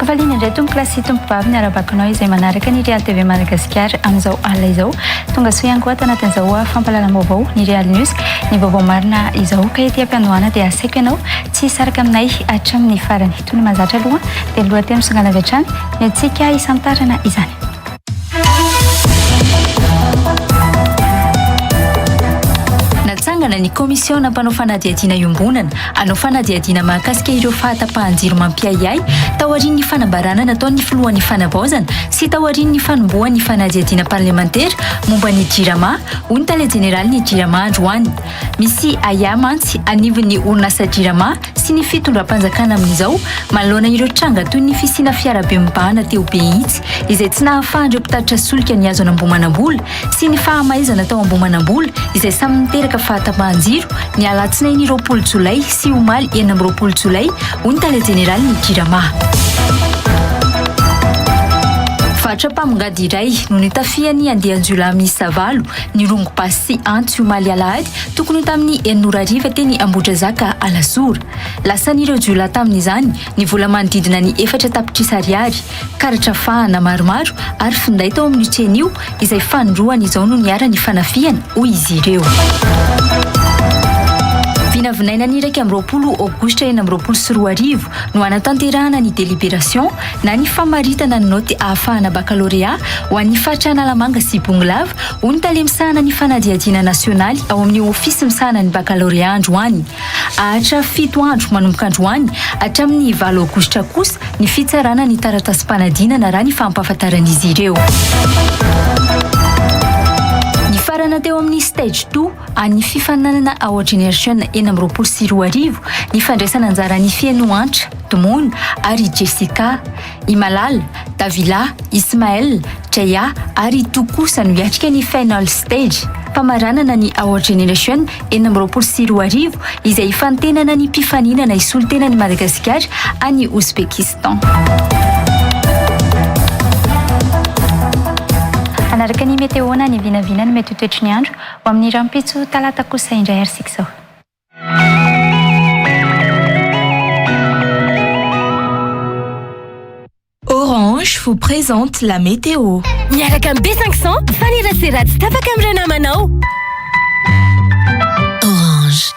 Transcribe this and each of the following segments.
Ampafaliana indray tompoko lahy sy tompoko vavy ny arabakinao izay manaraka ny Real TV Madagasikara amin'izao alina izao. Tonga soa ihany koa ato anatin'izao fampahalalam-baovao ny Real News, ny vaovao marina izao. Ka ety am-piandohana dia asaiko ianao tsy hisaraka aminay hatramin'ny farany. Toy ny mahazatra aloha dia ny lohateny misongana avy hatrany ny antsika hisantarana izany. Natsangana ny kaomisiona mpanao fanadihadiana iombonana hanao fanadihadiana mahakasika ireo fahatapahan-jiro mampiahiahy taorian'ny fanambarana nataon'ny filohan'ny fanavaozana sy taorian'ny fanombohan'ny fanadihadiana parlemantera momba ny Jirama, hoy ny tale jeneralin'ny Jirama androany. Misy ahiahy mantsy anivon'ny orinasa Jirama sy ny fitondram-panjakana amin'izao manoloana ireo tranga toy ny fisiana fiarabe mibahana teo Behitsy izay tsy nahafahan'ireo mpitatitra solika nihazo an'Ambohimanambola sy ny fahamaizana tao Ambohimanambola izay samy niteraka fahatapahan-jiro ny alatsinainy 20 jolay sy omaly 26 jolay, hoy ny tale jeneralin'ny Jirama. Varotra mpamongady iray no nitafihan'ny andian-jiolahy miisa valo nirongo basy sy antsy omaly alahady Tokony ho tamin'ny enina ora hariva teny Ambohidrazaka Alasora. Lasan'ireo jiolahy tamin'izany ny vola manodidina ny efatra tapitrisa ariary, karatra fahana maromaro ary finday tao amin'io tsena io izay fanindroany izao no niharan'ny fanafihana, hoy izy ireo. Vinavinaina ny 21 aogositra 2026 no hanatanterahana ny délibération na ny famaritana ny naoty ahafahana bakalorea ho an'ny faritra Analamanga sy Bongolava hoy ny tale misahana ny fanadihadiana nasionaly ao amin'ny Ofisy misahana ny bakalorea androany. Hahatra fito andro manomboka androany hatramin'ny valo aogositra kosa ny fitsarana ny taratasim-panadinana raha ny fampahafantaran'izy ireo. Nifarana teo amin'ny stage two an'ny fifaninanana Our Generation 2026 ny fandraisana anjaran'i Feno Antra, Dmona ary Jessica. I Malala, Davila, Ismaël, Jaya ary i Toky kosa no hiatrika ny Final Stage, famaranana ny Our Generation 2026 izay hifantenana ny mpifaninana hisolo tena an'i Madagasikara any Ouzbékistan. Hanaraka ny météo na ny vinavina ny mety ho toetry ny andro ho amin'ny rahampitso talata kosa indray ary isika izao. Orange vous présente la météo. Miaraka amin'ny B500, mifanerasera tsy tapaka amin'ireo namanao. Orange.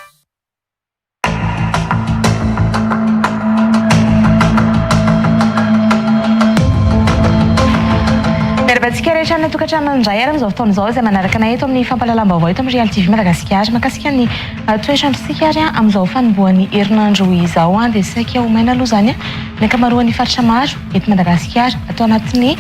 Miarahaba antsika rehetra any an-tokantrano indray ary amin'izao fotoana izao izay manaraka anay eto amin'ny fampahalalam-baovao eto amin'ny Real TV Madagasikara mahakasika ny Toetr'androntsika ary amin'izao fanombohan'ny herinandro izao dia saika ho maina aloha izany ny ankamaroan'ny faritra maro eto Madagasikara. Ato anatin'ny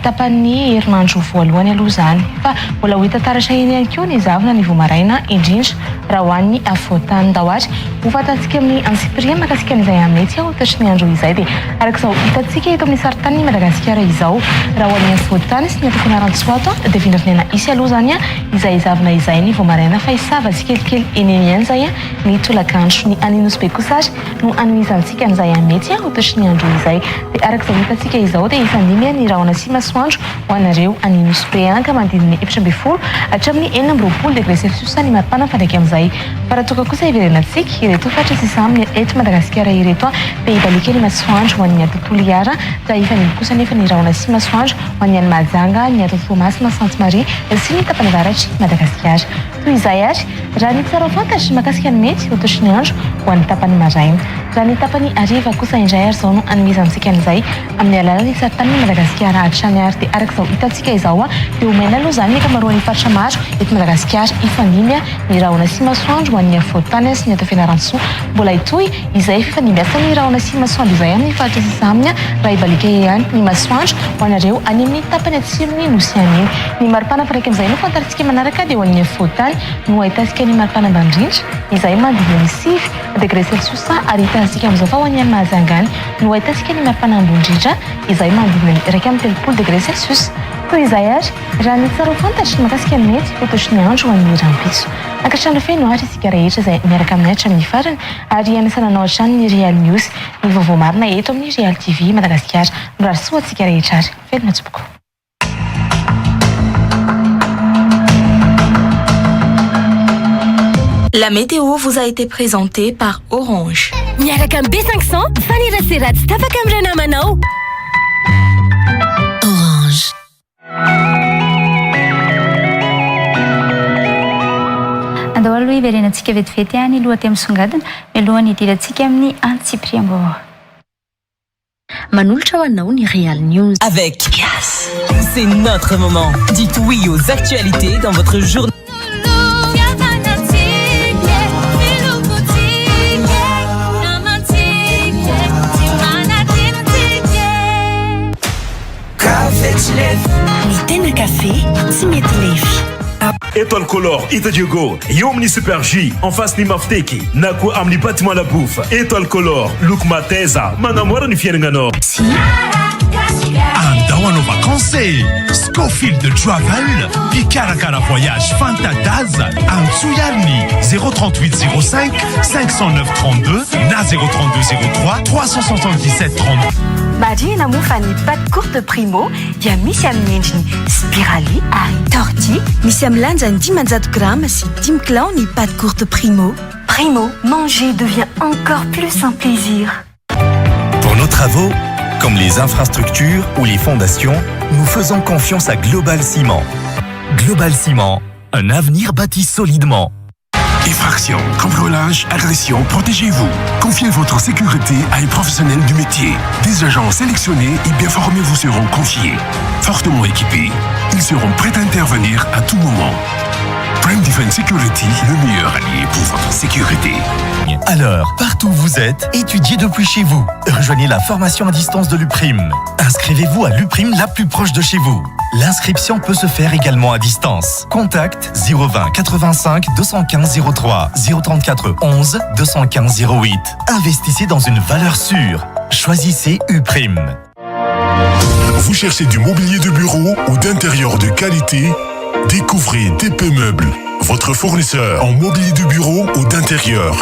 tapany herinandro voalohany aloha izany. Fa mbola ho hita taratra eny ihany koa ny zavona ny vao maraina indrindra raha ho an'ny afovoan-tany. Ndao ary ho fantatsika amin'ny antsipiriany mahakasika an'izay mety ho toetry ny andro izay dia araka izao hitantsika eto amin'ny sarintanin'i Madagasikara izao. Raha ho an'ny afovoan-tany sy ny ato Fianarantsoa ato dia vinavinaina hisy aloha izany Izay zavona izay ny vao maraina fa hisava tsikelikely eny eny ihany izay ny tolakandro. Ny any Nosy Be kosa ary no hanohizantsika an'izay mety ho toetry ny andro izay. Dia araka izao hitantsika izao dia hifandimby ny rahona sy masoandro ho anareo any Nosy Be ka manodidina ny 14 hatramin'ny 26 degré celsius ny maripana mifandraika amin'izay. Fa raha toa ka kosa hiverenantsika ireto faritra sisa aminy eto Madagasikara ireto dia hibaliaka ny masoandro ho an'ny ato Toliara dia hifandimby kosa anefa ny rahona sy masoandro ho an'ny any Mahajanga, ny ato Toamasina, Sainte Marie sy ny tapany avaratr'i Madagasikara. Toy izay ary, raha ny tsara ho fantatra mahakasika ny mety ho toetry ny andro ho an'ny tapany maraina. Raha ny tapany hariva kosa indray ary izao no hanomezantsika an'izay amin'ny alalan'ny saritanin'i Madagasikara hatrany ary dia araka izao hitantsika izao dia ho maina aloha izany ny ankamaroan'ny faritra maro eto Madagasikara. Hifandimby ny rahona sy masoandro ho an'ny afovoan-tany sy ny ato Fianarantsoa. Mbola hitohy Izay fifandimbiasan'ny rahona sy masoandro izay amin'ny faritra sisa aminy raha hibaliaka ihany ny masoandro ho anareo any amin'ny tapany atsimon'ny nosy any iny. Ny maripana mifandraika amin'izay no fantarintsika manaraka dia ho an'ny afovoan-tany no ahitantsika ny maripana ambany indrindra izay manodidina ny sivy degré celsius ary hitantsika amin'izao fa ho an'ny any Mahajanga any no ahitantsika ny maripana ambony indrindra izay manodidina ny 31 degré celsius. Toy izay ary raha ny tsara ho fantatra mahakasika ny mety ho toetry ny andro ho an'ny rahampitso. Ankasitrahana feno ary isika rehetra izay miaraka aminay hatramin'ny farany ary hanasana anao hatrany ny Real News, ny vaovao marina eto amin'ny Real TV Madagasikara. Mirary soa ho antsika rehetra ary veloma tompoko. La météo vous a été présentée par Orange. Miaraka amin'ny B500, mifanerasera tsy tapaka amin'ireo namanao. Hiverenantsika vetivety ny lohateny misongadina mialohan'ny hidirantsika amin'ny antsipiriam-baovao. Manolotra ho anao ny Real News. Avec C'est notre moment. Dites oui aux actualités dans votre journée. Ny tena kafe tsy mety lefy. Étoile Color Ita Diogo, eo amin'ny Super J, en face ny Mafteky, na koa amin'ny bâtiment La Bouffe. Étoile Color, loko mateza, manamora ny fiainagnanao. Sy. Andao hanao vacances e! Scofield Travel, mpikarakara voyage fanta-daza. Antsoy ary ny 038 05 509 32 na 032 03 377 32. Marihina moa fa ny pâte courte Primo dia misy amin'ny endriny spirali ary torti. Misy amin'ny lanjany 500 grama sy dimy kilao ny pâte courte Primo. Primo, manger devient encore plus un plaisir. Pour nos travaux, comme les infrastructures ou les fondations, nous faisons confiance à Global Ciment. Global Ciment, un avenir bâti solidement. Effraction, cambriolage, agression, protégez-vous. Confiez votre sécurité à un professionnel du métier. Des agents sélectionnés et bien formés vous seront confiés. Fortement équipés, ils seront prêts à intervenir à tout moment. Prime Defense Security, le meilleur allié pour votre sécurité. Alors, partout où vous êtes, étudiez depuis chez vous. Rejoignez la formation à distance de l'UPRIM. Inscrivez-vous à l'UPRIM la plus proche de chez vous. L'inscription peut se faire également à distance. Contact 020 85 215 03 034 11 215 08. Investissez dans une valeur sûre. Choisissez UPRIM. Vous cherchez du mobilier de bureau ou d'intérieur de qualité? Découvrez TP Meubles, votre fournisseur en mobilier de bureau ou d'intérieur.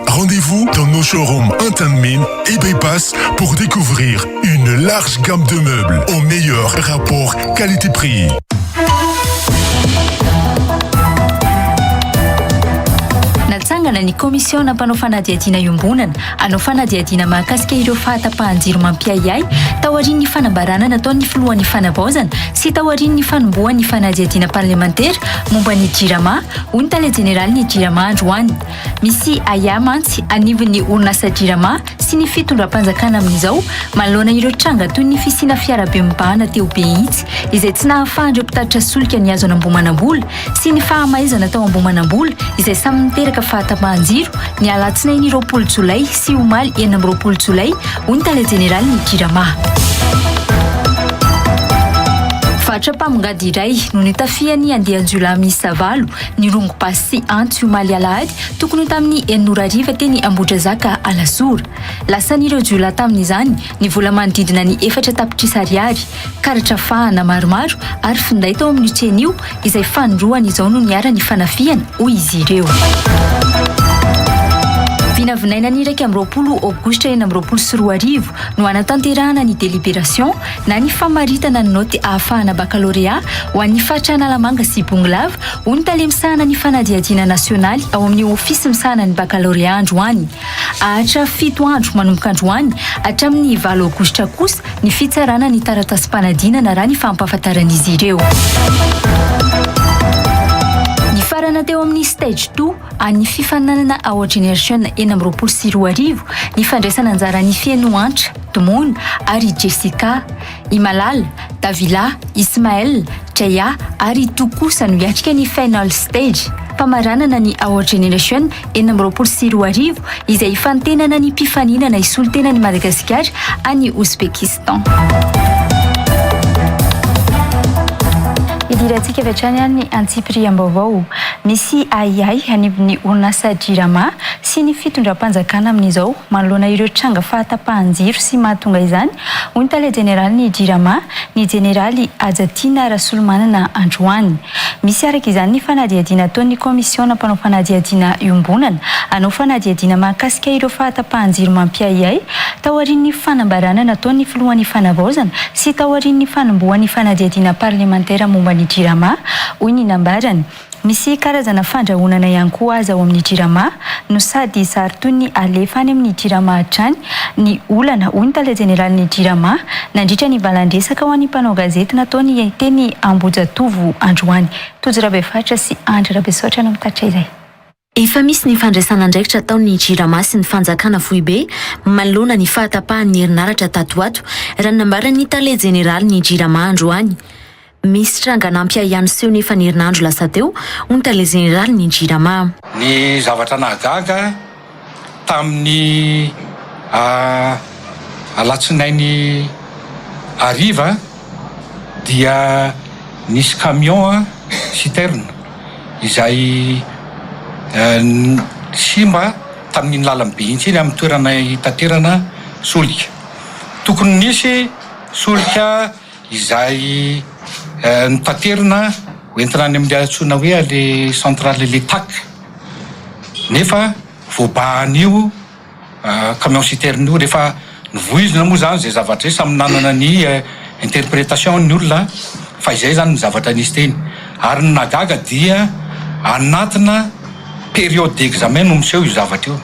Rendez-vous dans nos showrooms Antanimena et Bypass pour découvrir une large gamme de meubles au meilleur rapport qualité-prix. Natsangana ny kaomisiona mpanao fanadihadiana iombonana hanao fanadihadiana mahakasika ireo fahatapahan-jiro mampiahiahy taorian'ny fanambarana nataon'ny filohan'ny fanavaozana sy taorian'ny fanombohan'ny fanadihadiana parlemantera momba ny Jirama, hoy ny tale jeneralin'ny Jirama androany. Misy ahiahy mantsy anivon'ny orinasa Jirama sy ny fitondram-panjakana amin'izao manoloana ireo tranga toy ny fisiana fiarabe mibahana teo Behitsy izay tsy nahafahan'ireo mpitatitra solika nihazo an'Ambohimanambola sy ny fahamaizana tao Ambohimanambola izay samy niteraka fahatapahan-jiro ny alatsinainy 20 jolay sy omaly 26 jolay, hoy ny tale jeneralin'ny Jirama. Varotra mpamongady iray no nitafihan'ny andian-jiolahy miisa valo Nirongo basy sy antsy omaly alahady tokony ho tamin'ny enina ora hariva teny Ambohidrazaka Alasora. Lasan'ireo jiolahy tamin'izany ny vola manodidina ny efatra tapitrisa ariary, karatra fahana maromaro ary finday tao amin'io tsena io izay fanindroany izao no niharan'ny fanafihana, hoy izy ireo. Vinavinaina ny 21 aogositra 2026 no hanatanterahana ny délibération na ny famaritana ny naoty ahafahana bakalorea ho an'ny faritra Analamanga sy Bongolava, hoy ny tale misahana ny fanadihadiana nasionaly ao amin'ny ofisy misahana ny bakalorea androany. Haharitra fito andro manomboka androany hatramin'ny valo aogositra kosa ny fitsarana ny taratasim-panadinana raha ny fampahafantaran'izy ireo. Nifarana teo amin'ny stage two an'ny fifaninanana Our Generation 2026 ny fandraisana anjaran'i Feno Antra, Dmona ary i Jessica. I Malala, Davila, Ismaël, Jaya ary i Toa kosa no hiatrika ny Final Stage, famaranana ny Our Generation 2026 izay hifantenana ny mpifaninana hisolo tena an'i Madagasikara any Ouzbékistan. Idirantsika avy hatrany ny antsipiriam-baovao. Misy ahiahy anivon'ny orinasa Jirama sy ny fitondram-panjakana amin'izao manoloana ireo tranga fahatapahan-jiro sy mahatonga izany, hoy ny tale jeneralin'ny Jirama, ny jeneraly Hajatiana Rasolomanana androany. Misy araka izany ny fanadihadiana ataon'ny kaomisiona mpanao fanadihadiana iombonana hanao fanadihadiana mahakasika ireo fahatapahan-jiro mampiahiahy taorian'ny fanambarana nataon'ny filohan'ny fanavaozana sy taorian'ny fanombohan'ny fanadihadiana parlemantera momba ny Jirama, hoy ny nambarany. Misy karazana fandrahonana ihany koa aza ao amin'ny Jirama no sady zary toy ny alefa any amin'ny Jirama hatrany ny olana, hoy ny tale jeneralin'ny Jirama nandritra ny valan-dresaka ho an'ny mpanao gazety nataony teny Ambohijatovo androany. Tojo Rabefaritra sy Andry Rabesaotra no mitatitra izay. Efa misy ny fandraisana andraikitra ataon'ny Jirama sy ny fanjakana foibe manoloana ny fahatapahan'ny herinaratra tato ho ato, raha ny nambaran'ny tale jeneralin'ny Jirama androany. Misy tranga nampiahiahy niseho nefa ny herinandro lasa teo, hoy ny tale jeneralin'ny Jirama. Ny zavatra nahagaga tamin'ny alatsinainy hariva dia nisy camion citerne izay simba tamin'iny lalam-be iny iny amin'ny toerana hitaterana solika. Tokony nisy solika izay notaterina hoentina any amin'ilay antsoina hoe le centrale Letac nefa voabahan'io camion citerne io. Rehefa novoizina moa zany izay zavatra izay, samy nanana ny interpretation ny olona fa izay zany ny zavatra nisy teny. Ary ny nahagaga dia anatina période d'examen no miseho io zavatra io.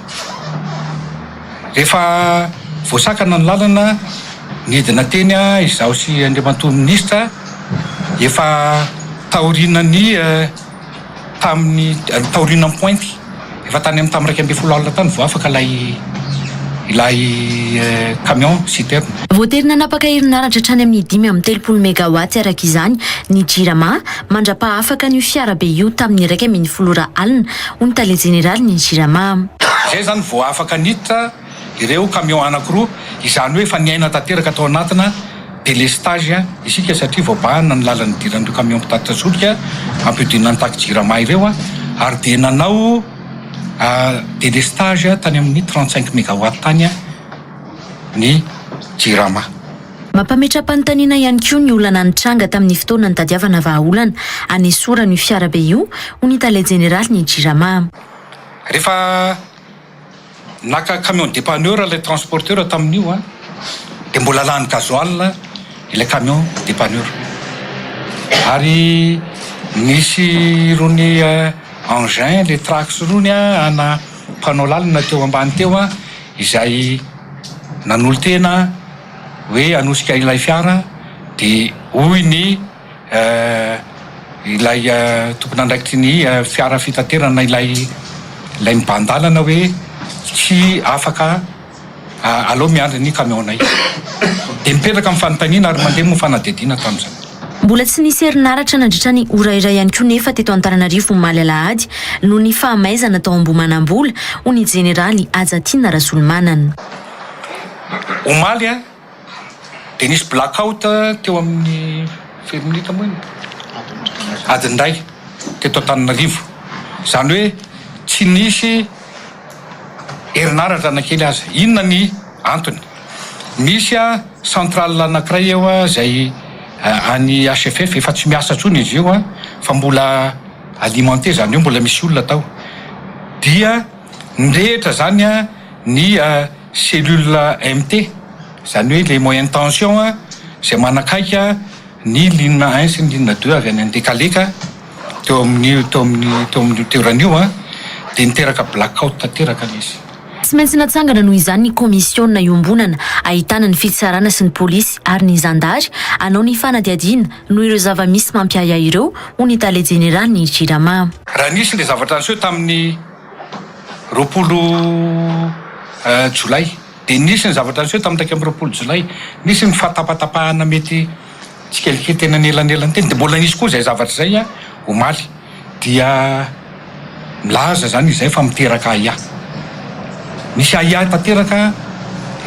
Rehefa voasakana ny lalana, nidina teny izaho sy Andriamatoa Minisitra, efa taorianan'ny tamin'ny taorianan'ny pointy, efa tany amin'ny tamin'ny 11 alina tany vao afaka ilay ilay camion citerne. Voatery nanapaka herinaratra hatrany amin'ny 35 megawatts araka izany ny Jirama mandra-pahafaka an'io fiarabe io tamin'ny 11 ora alina, hoy ny tale jeneralin'ny Jirama. Izay izany vao afaka niditra ireo camion anankiroa, izany hoe efa niaina tanteraka tao anatina délestage isika satria voabahana ny lalana idiran'ireo camion mpitatitra solika ampiodinana ny taxi Jirama ireo ary dia nanao délestage tany amin'ny 35 mégawatt tany ny Jirama. Mampametra-panontaniana ihany koa ny olana nitranga tamin'ny fotoana nitadiavana vahaolana hanesorana io fiarabe io, hoy ny tale jeneralin'ny Jirama. Rehefa naka camion dépanneur ilay transporteur tamin'io dia mbola lany gasoil ilay camion dépanneur ary nisy irony engin le trax irony ana mpanao lalana teo ambany teo izay nanolo-tena hoe hanosika ilay fiara dia hoy ny ilay tompon'andraikitry ny fiara fitaterana ilay ilay mibahan-dalana hoe tsy afaka aleo miandry ny camion-nay. Dia mipetraka ny fanontaniana ary mandeha moa fanadihadiana tamin'izany. Mbola tsy nisy herinaratra nandritra ny ora iray ihany koa nefa teto Antananarivo omaly alahady noho ny fahamaizana tao Ambohimanambola, hoy ny jeneraly Hajatiana Rasolomanana. Omaly dia nisy black out teo amin'ny firy minitra moa iny? Adiny iray teto Antananarivo. Izany hoe tsy nisy herinaratra na kely aza. Inona ny antony? Misy centrale anankiray eo izay any HFF, efa tsy miasa intsony izy io fa mbola alimenté, izany hoe mbola misy olona tao. Dia nirehitra izany ny cellule MT, izany hoe les moyenne tension izay manakaiky ny ligne un sy ny ligne deux avy any Andekaleka teo amin'io teo amin'ny teo amin'io toerana io dia niteraka black out tanteraka ilay izy. Tsy maintsy natsangana noho izany ny kaomisiona iombonana ahitana ny fitsarana sy ny polisy ary ny zandary hanao ny fanadihadiana noho ireo zava-misy mampiahiahy ireo, hoy ny tale jeneralin'ny Jirama. Raha nisy ilay zavatra niseho tamin'ny 20 jolay dia nisy ny zavatra niseho tamin'ny 21 jolay, nisy ny fahatapatapahana mety tsikelikely teny anelanelany teny, dia mbola nisy koa izay zavatra izay omaly, dia milaza izany izay fa miteraka ahiahy. Misy ahiahy tanteraka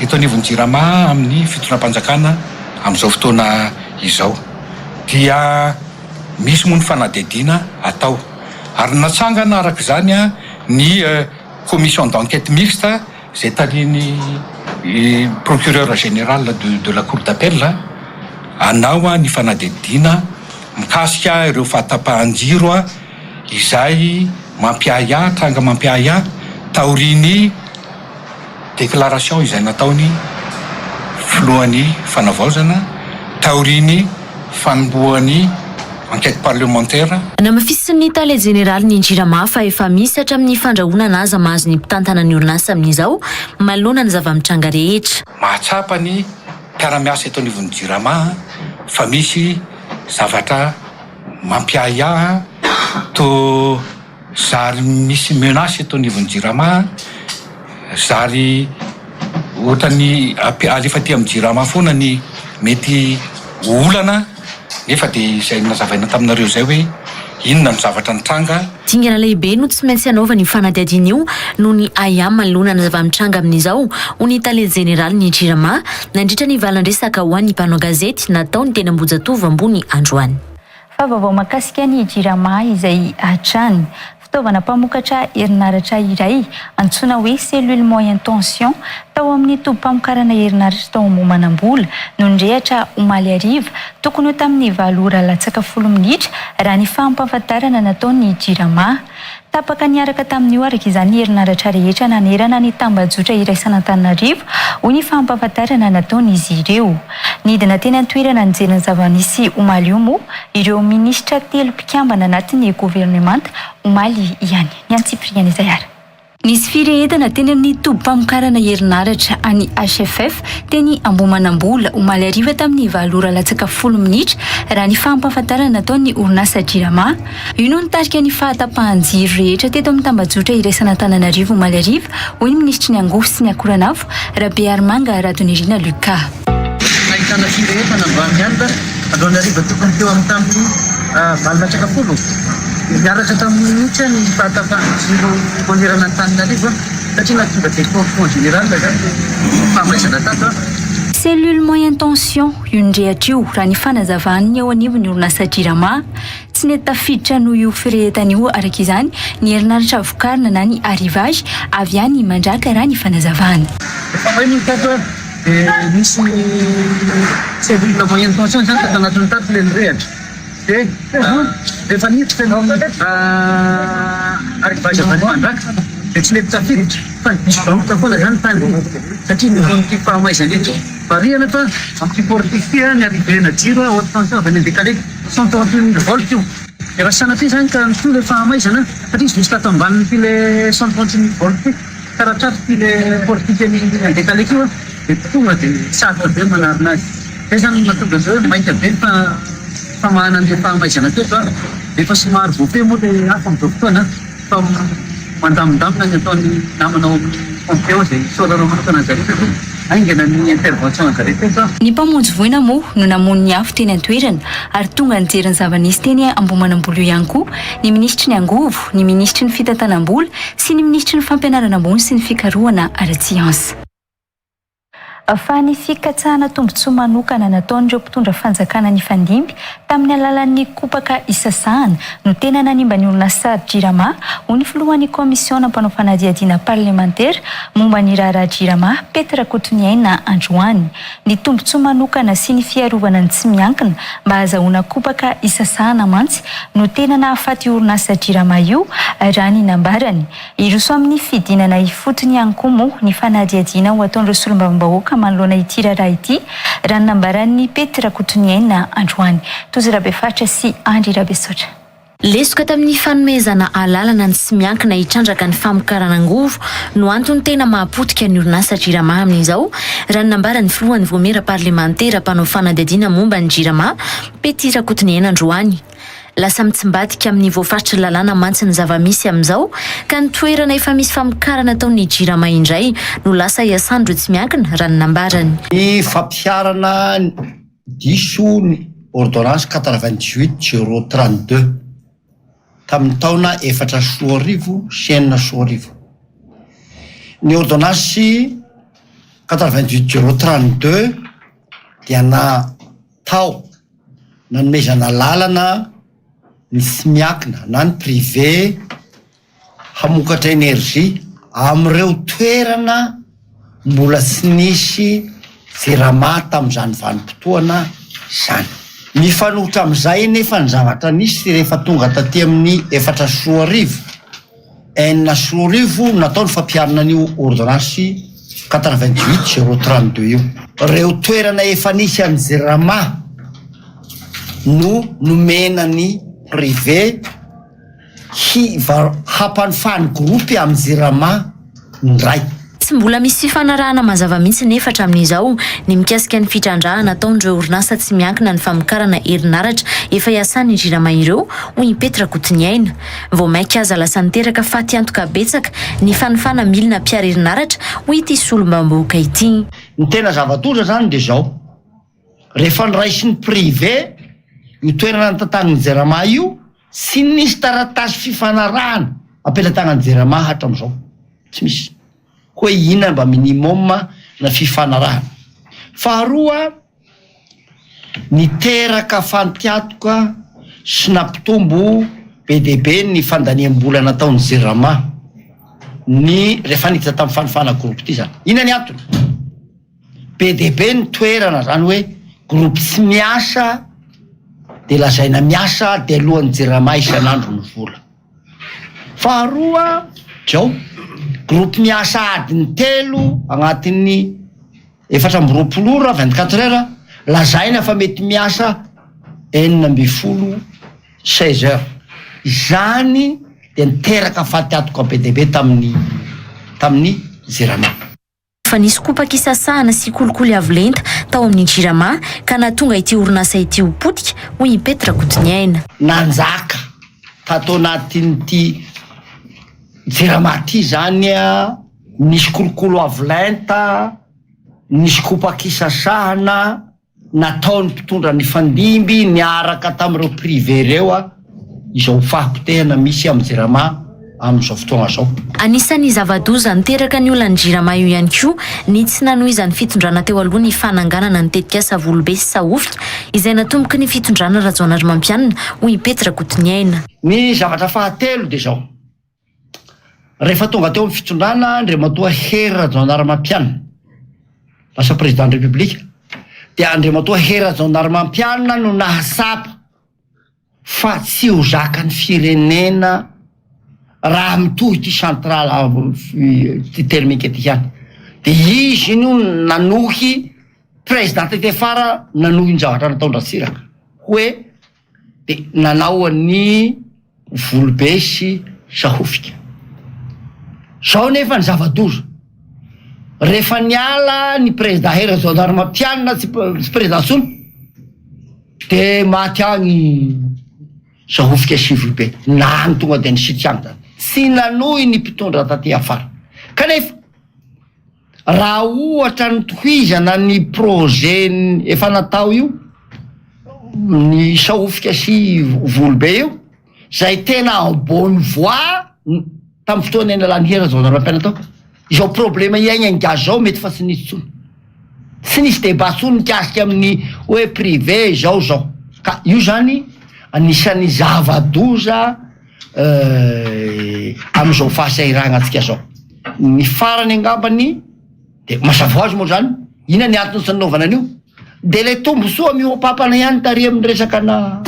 eto anivon'ny Jirama amin'ny fitondram-panjakana amin'izao fotoana izao. Dia misy moa ny fanadihadiana atao. Ary natsangana araka izany ny commission d'enquête mixte izay tarihin'ny procureur général de la cour d'appel hanao ny fanadihadiana mikasika ireo fahatapahan-jiro izay mampiahiahy, tranga mampiahiahy taorian'ny Déclaration izay nataony filohan'ny fanavaozana taorian'ny fanombohan'ny enquête parlementaire. Namafisin'ny tale jeneralin'ny Jirama fa efa misy hatramin'ny fandrahonana aza mahazo ny mpitantana ny orinasa amin'izao manoloana ny zava-mitranga rehetra. Mahatsapa ny mpiara-miasa eto anivon'ny Jirama fa misy zavatra mampiahiahy toa. Zary misy menace eto anivon'ny Jirama, zary ohatran'ny alefa aty amin'ny Jirama foana ny mety ho olana nefa dia izay nazavaina taminareo izay hoe inona no zavatra nitranga. Dingana lehibe no tsy maintsy hanaovana io fanadihadiana io noho ny ahiahy manoloana ny zava-mitranga amin'izao, hoy ny tale jeneralin'ny Jirama, nandritra ny valan-dresaka ho an'ny mpanao gazety nataony teny Ambohijatovo ambony androany. Fa vaovao mahakasika ny Jirama izay hatrany. Fitaovana mpamokatra herinaratra iray, antsoina hoe cellule moyenne tension, tao amin'ny tobim-pamokarana herinaratra tao Ambohimanambola no nirehatra omaly hariva, tokony ho tamin'ny valo ora latsaka folo minitra, raha ny fampahafantarana nataon'ny Jirama. Tapaka niaraka tamin'io araka izany ny herinaratra rehetra nanerana ny tambajotra iraisan'Antananarivo, hoy ny fampahafantarana nataon'izy ireo. Nidina teny an-toerana nijery ny zava-nisy omaly io moa ireo minisitra telo mpikambana anatin'ny governemanta omaly ihany. Ny antsipiriany izay ary. Nisy firehetana teny amin'ny tobim-pamokarana herinaratra an'ny HFF teny Ambohimanambola omaly hariva tamin'ny valo ora latsaka folo minitra raha ny fampahafantarana nataon'ny orinasa Jirama. Io no nitarika ny fahatapahan-jiro rehetra teto amin'ny tambajotra iraisan'Antananarivo omaly hariva, hoy ny minisitry ny Angovo sy ny Akoranafo, Rabearimanga Radonirina Lucas. Nahitana firehetana androany alina, androany hariva tokony teo amin'ny tamin'ny 10:40. Niaraka tamin'io mihitsy ny fahatapahan'ny jiro manerana an'Antananarivo satria nahatonga déconfinement général izany ny fahamaizana tato. Cellule moyenne tension io nirehatra io, raha ny fanazavan'ny eo anivon'ny orinasa Jirama. Tsy nety tafiditra noho io firehetana io araka izany ny herinaratra vokarina na ny arrivage avy any Mandraka raha ny fanazavana. Efa may moa ny tato dia nisy cellule moyenne tension izany tato anatin'ny tato ilay nirehatra dia rehefa niditra ny arrivage avy any Mandraka dia tsy nety tafiditra fa nisy foana izany tany satria noho ity fahamaizana ity. Marihana fa amin'ity portique ity ny arrivée-na jiro haute tension avy any Andekaleka. 138 volts io. Dia raha sanatria izany ka mitohy ilay fahamaizana, satria izy juste ato ambanin'ity ilay 138 volts ity, ka raha tratr'ity ilay portique an'i Andekaleka io an, dia tonga dia sarotra be ny manarina azy. Izay izany no mahatonga an'izao hoe maika be ny famahana an'ilay fahamaizana teto an. Efa somary voafehy moa ilay afo amin'izao fotoana an. Fa mandamindamina ny ataon'ny namana ao amin'ny pompier ao izay isaorana manokana anjareo satria haingana ny intervention anjareo teto a. Ny mpamonjy voina moa no namono ny afo teny an-toerana ary tonga nijery ny zava-nisy teny Ambohimanambola io ihany koa ny minisitry ny angovo, ny minisitry ny fitantanam-bola sy ny minisitry ny fampianarana ambony sy ny fikarohana ara-tsiansa. Fa ny fikatsahana tombontsoa manokana nataon'ireo mpitondra fanjakana nifandimby tamin'ny alalan'ny kopaka isasahana no tena nanimba ny orinasa Jirama, hoy ny filohan'ny kaomisiona mpanao fanadihadiana parlemantera momba ny raharaha Jirama, Pety Rakotoniaina androany. Ny tombontsoa manokana sy ny fiarovana ny tsy miankina mba hahazahoana kopaka isasahana mantsy no tena nahafaty io orinasa Jirama io, raha ny nambarany. Hiroso amin'ny fidinana ifotony ihany koa moa ny fanadihadiana ho ataon'ireo solombavambahoaka manoloana ity raharaha ity, raha ny nambaran'ny Pety Rakotoniaina androany. Tojo Rabefaritra sy Andry Rabesaotra. Lesoka tamin'ny fanomezana alalana ny tsy miankina hitrandraka ny famokarana angovo no antony tena mahapotika ny orinasa Jirama amin'izao, raha ny nambaran'ny filohan'ny voamiera parlemantera mpanao fanadihadiana momba ny Jirama, Pety Rakotoniaina androany. Lasa mitsimbadika amin'ny voafaritry ny lalàna mantsy ny zava-misy amin'izao ka ny toerana efa misy famokarana ataon'ny Jirama indray no lasa iasan'ireo tsy miankina, raha ny nambarany. Ny fampiharana diso ny ordonnance 98 032 tamin'ny taona 2004 sy 2006. Ny ordonnance 98 032 dia natao nanomezana lalana ny tsy miankina na ny privé hamokatra énergie amin'ireo toerana mbola tsy nisy jirama tamin'izany vanim-potoana izany. Mifanohitra amin'izay anefa ny zavatra nisy rehefa tonga taty amin'ny 2004. 2006 no natao ny fampiharana an'io ordonnance 88 032 io. Ireo toerana efa nisy an'ny Jirama no nomena ny privé hiva- hampanofa ny groupe amin'ny Jirama indray. Tsy mbola misy fifanarahana mazava mihitsy nefa hatramin'izao ny mikasika ny fitrandrahana ataon'ireo orinasa tsy miankina ny famokarana herinaratra efa iasan'ny Jirama ireo, hoy i Pety Rakotoniaina. Vao mainka aza lasa niteraka fatiantoka betsaka ny fanofana milina mpihary herinaratra, hoy ity solombavambahoaka ity. Ny tena zava-doza zany dia izao, rehefa noraisin'ny privé io toerana nitantanin'ny Jirama io, tsy nisy taratasy fifanarahana am-pelatanan'ny Jirama hatramin'izao, tsy misy hoe inona mba minimum na fifanarahana. Faharoa, Niteraka fantiantoka sy nampitombo be dia be ny fandaniam-bola nataon'ny Jirama ny rehefa niditra tamin'ny fanofana groupe ity izany. Inona ny antony? Be dia be ny toerana izany hoe groupe tsy miasa dia lazaina miasa dia alohan'ny Jirama isan'andro ny vola. Faharoa, izao, groupe miasa adiny telo agnatin'ny 24 ora, 24 heures, lazaina fa mety miasa 16, 16 heures. Izany dia niteraka fatiantoka be dia be tamin'ny tamin'ny Jirama. Fa nisy kopaky isasahana sy kolikoly avo lenta tao amin'ny Jirama ka nahatonga ity orinasa ity ho potika, hoy i Pety Rakotoniaina. Nanjaka tato anatin'ity Jirama ity izany nisy kolokolo avo lenta, nisy kopa-kisasahana nataon'ny mpitondra nifandimby niaraka tamin'ireo privé ireo izao fahapotehana misy amin'ny Jirama amin'izao fotoana izao. Anisan'ny zava-doza niteraka ny olan'ny Jirama io ihany koa ny tsy nanohizan'ny fitondrana teo aloha ny fananganana ny tetikasa Volobe sy Sahofika izay natomboky ny fitondrana Rajaonarimampianina, hoy i Pety Rakotoniaina. Ny zavatra fahatelo dia izao, Rehefa tonga teo amin'ny fitondrana Andriamatoa Hery Rajaonarimampianina, lasa président de république, dia Andriamatoa Hery Rajaonarimampianina no nahatsapa fa tsy ho zakan'ny firenena raha mitohy ity centrale ity thermique ity ihany. Dia izy no nanohy président tety afara nanohy ny zavatra nataon-dRatsiraka hoe Dia nanao an'i Volobe sy Sahofika. Zao nefa ny zava-doza, rehefa niala ny Président Hery Rajaonarimampianina tsy tsy président intsony, dia maty agny Sahofika sy Volobe, na ny tonga dia nisitrika agny zany. Tsy nanohy ny mpitondra taty afara. Kanefa. Raha ohatra notohizana ny projet efa natao io, ny Sahofika sy Volobe io, izay tena en bonne voie tamin'ny fotoana nialan'i Hery Rajaonarimampianina tao, izao problème iainan'ny gasy izao mety fa tsy nisy intsony. Tsy nisy débat intsony mikasika amin'ny hoe privé izao izao. Ka io zany anisan'ny zava-doza amin'izao fahasahiranantsika izao. Ny farany angambany de mazava ho azy moa zany, inona ny antony tsy nanaovana an'io? De le tombontsoa mihoa-papana ihany tary amin'ny resaka na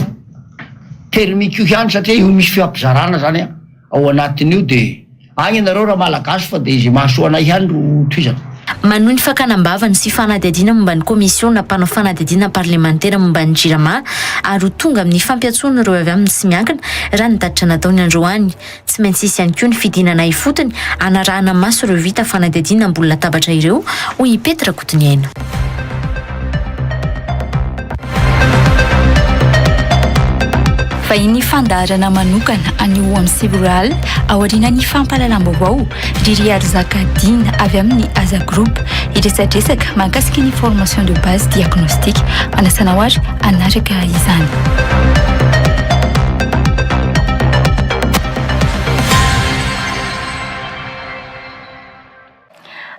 thermique io ihany satria io misy fifampizarana zany an, ao anatin'io de agny ianareo raha malagasy fa de izay mahasoa anay ihany ro tohizana. Manohy ny fakana am-bavany sy fanadihadiana momba ny komisiona mpanao fanadihadiana parlemantera momba ny Jirama ary ho tonga amin'ny fampiantsoana ireo avy amin'ny tsy miankina raha ny tatitra nataony androany. Tsy maintsy hisy ihany koa ny fidinana ifotony hanarahana maso ireo vita fanadihadiana ambony latabatra ireo, hoy i Pety Rakotoniaina. Vahiny fandaharana manokana anio amin'ny sivy ora alina aorianan'ny fampahalalam-baovao, Ririarizaka Dina avy amin'ny Aza Group hiresadresaka mahakasika ny formation de base diagnostic. Manasa anao ary hanaraka izany.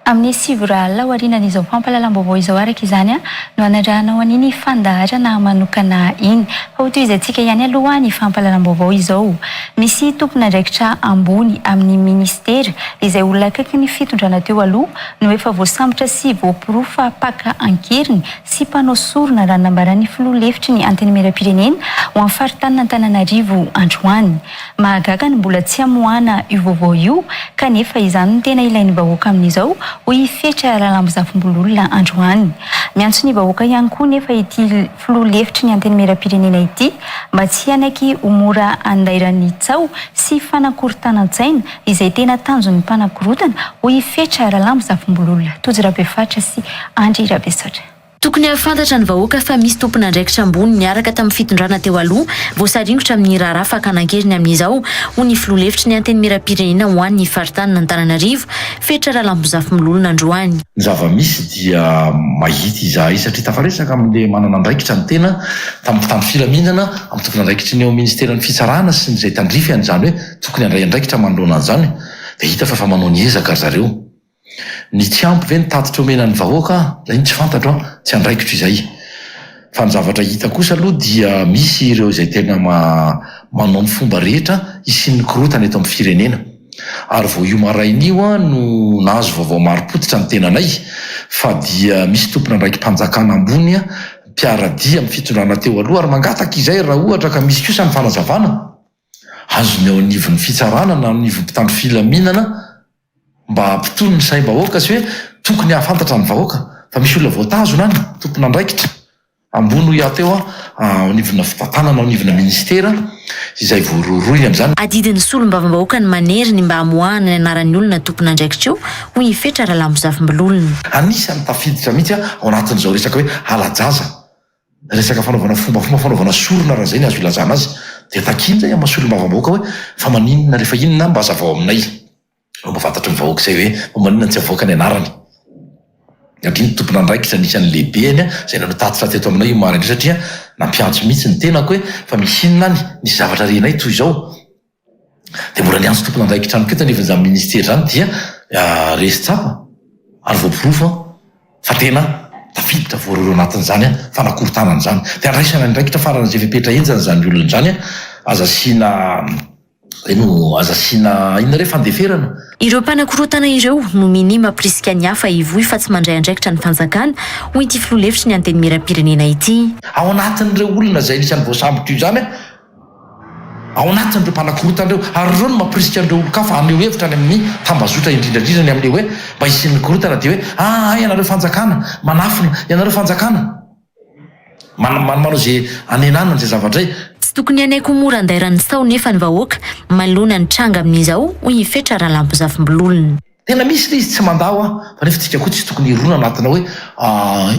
Amin'ny sivy ora alina aorianan'izao fampahalalam-baovao izao araka izany no hanarahanao an'iny fandaharana manokana iny. Fa hotohizantsika ihany aloha ny fampahalalam-baovao izao. Misy tompon'andraikitra ambony amin'ny minisitera izay olona akaiky ny fitondrana teo aloha no efa voasambotra sy voaporofo fa mpaka an-keriny sy mpanao sorona raha ny nambaran'ny filoha lefitry ny Antenimierampirenena ho an'ny faritanin'Antananarivo androany. Mahagaga ny mbola tsy amoahana io vaovao io kanefa izany no tena ilain'ny vahoaka amin'izao, hoy i Fetra Ralambozafimbololona androany. Miantso ny vahoaka ihany koa nefa ity filoha lefitry ny Antenimierampirenena ity mba tsy hanaiky ho mora andairan'ny tsaho sy fanakorontanan-tsaina izay tena tanjon'ny mpanakorotana, hoy i Fetra Ralambozafimbololona, Tojo Rabefatra sy Andry Rabesaotra. Tokony hahafantatra ny vahoaka fa misy tompon'andraikitra ambony niaraka tamin'ny fitondrana teo aloha voasaringotra amin'ny raharaha fakana an-keriny amin'izao, hoy ny filoha lefitry ny Antenimierampirenena ho an'ny faritanin'Antananarivo, Fetra Ralambozafimilolona androany. Ny zava-misy dia mahita izahay satria tafaresaka amin'ilay manana andraikitra ny tena tamin'ny mpitandro filaminana, amin'ny tompon'andraikitry ny ao amin'ny ministeran'ny fitsarana sy ny izay tandrify an'izany hoe tokony handray andraikitra manoloana an'izany dia hita fa efa manao ny ezaka ry zareo. Ny tsy ampy ve ny tatitra omena ny vahoaka an? Zay no tsy fantatro an! Tsy andraikitro izay. Fa ny zavatra hita kosa aloha dia misy ireo izay tena manao ny fomba rehetra hisian'ny korontana eto amin'ny firenena. Ary vao io maraina io an no nahazo vaovao marim-pototra ny tenanay fa dia misy tompon'andraiki-panjakana ambony mpiara-dia amin'ny fitondrana teo aloha ary mangataka izay raha ohatra ka misy kosa ny fanazavana azony eo anivon'ny fitsarana na anivon'ny mpitandro filaminana mba hampitony ny saim-bahoaka sy hoe tokony hahafantatra ny vahoaka fa misy olona voatazona any, tompon'andraikitra ambony hoy aho teo ao anivona fitantanana ao anivona ministera izay voarohirohiny amin'izany. Adidin'ny solombavambahoaka ny manery ny mba hamoahana ny anaran'ny olona tompon'andraikitra io, hoy i Fetra Ralambozafimbololona. Anisan'ny tafiditra mihitsy ao anatin'izao resaka hoe hala-jaza, resaka fanaovana fombafomba fanaovana sorona raha izay ny azo ilazana azy, dia takiana izay amin'ny maha solombavambahoaka hoe fa maninona rehefa inona mba hazavao aminay. Mba fantatry ny vahoaka izay hoe fa maninona no tsy avoaka ny anarany. Satria ny tompon'andraikitra anisan'ny lehibeny izay nanao tatitra teto aminay io maraina io satria nampiantso mihitsy ny tenako hoe fa misy inona any, nisy zavatra renay toy izao. Dia mbola niantso tompon'andraikitra ihany koa eto anivon'izany ministera izany dia resy tsapa ary voaporofo fa tena tafiditra voarohirohy anatin'izany fanakorontanana izany. Dia andraisana andraikitra faran'izay fepetra henjana izany olona izany, aza asiana. Zay no aza asiana inona re fandeferana. Ireo mpanakorontana ireo no minia mampirisika ny hafa hivoy fa tsy mandray andraikitra ny fanjakana, hoy ity filoha lefitry ny Antenimierampirenena ity. Ao anatin'ireo olona izay anisan'ny voasambotra io izany, ao anatin'ireo mpanakorontana ireo, ary ireo no mampirisika an'ireo olon-kafa haneho hevitra any amin'ny tambazotra indrindra indrindra ny amin'ilay hoe mba hisian'ny korontana dia hoe aa ianareo fanjakana manafina, ianareo fanjakana. Manao izay hanenana an'izay zavatra izay. Tsy tokony hanaiky ho mora andairan'ny sao nefa ny vahoaka manoloana ny tranga amin'izao, hoy i Fetra Ralambozafimbololona. Tena misy ilay izy tsy mandà hoa, fa nefa tsika koa tsy tokony hirona anatina hoe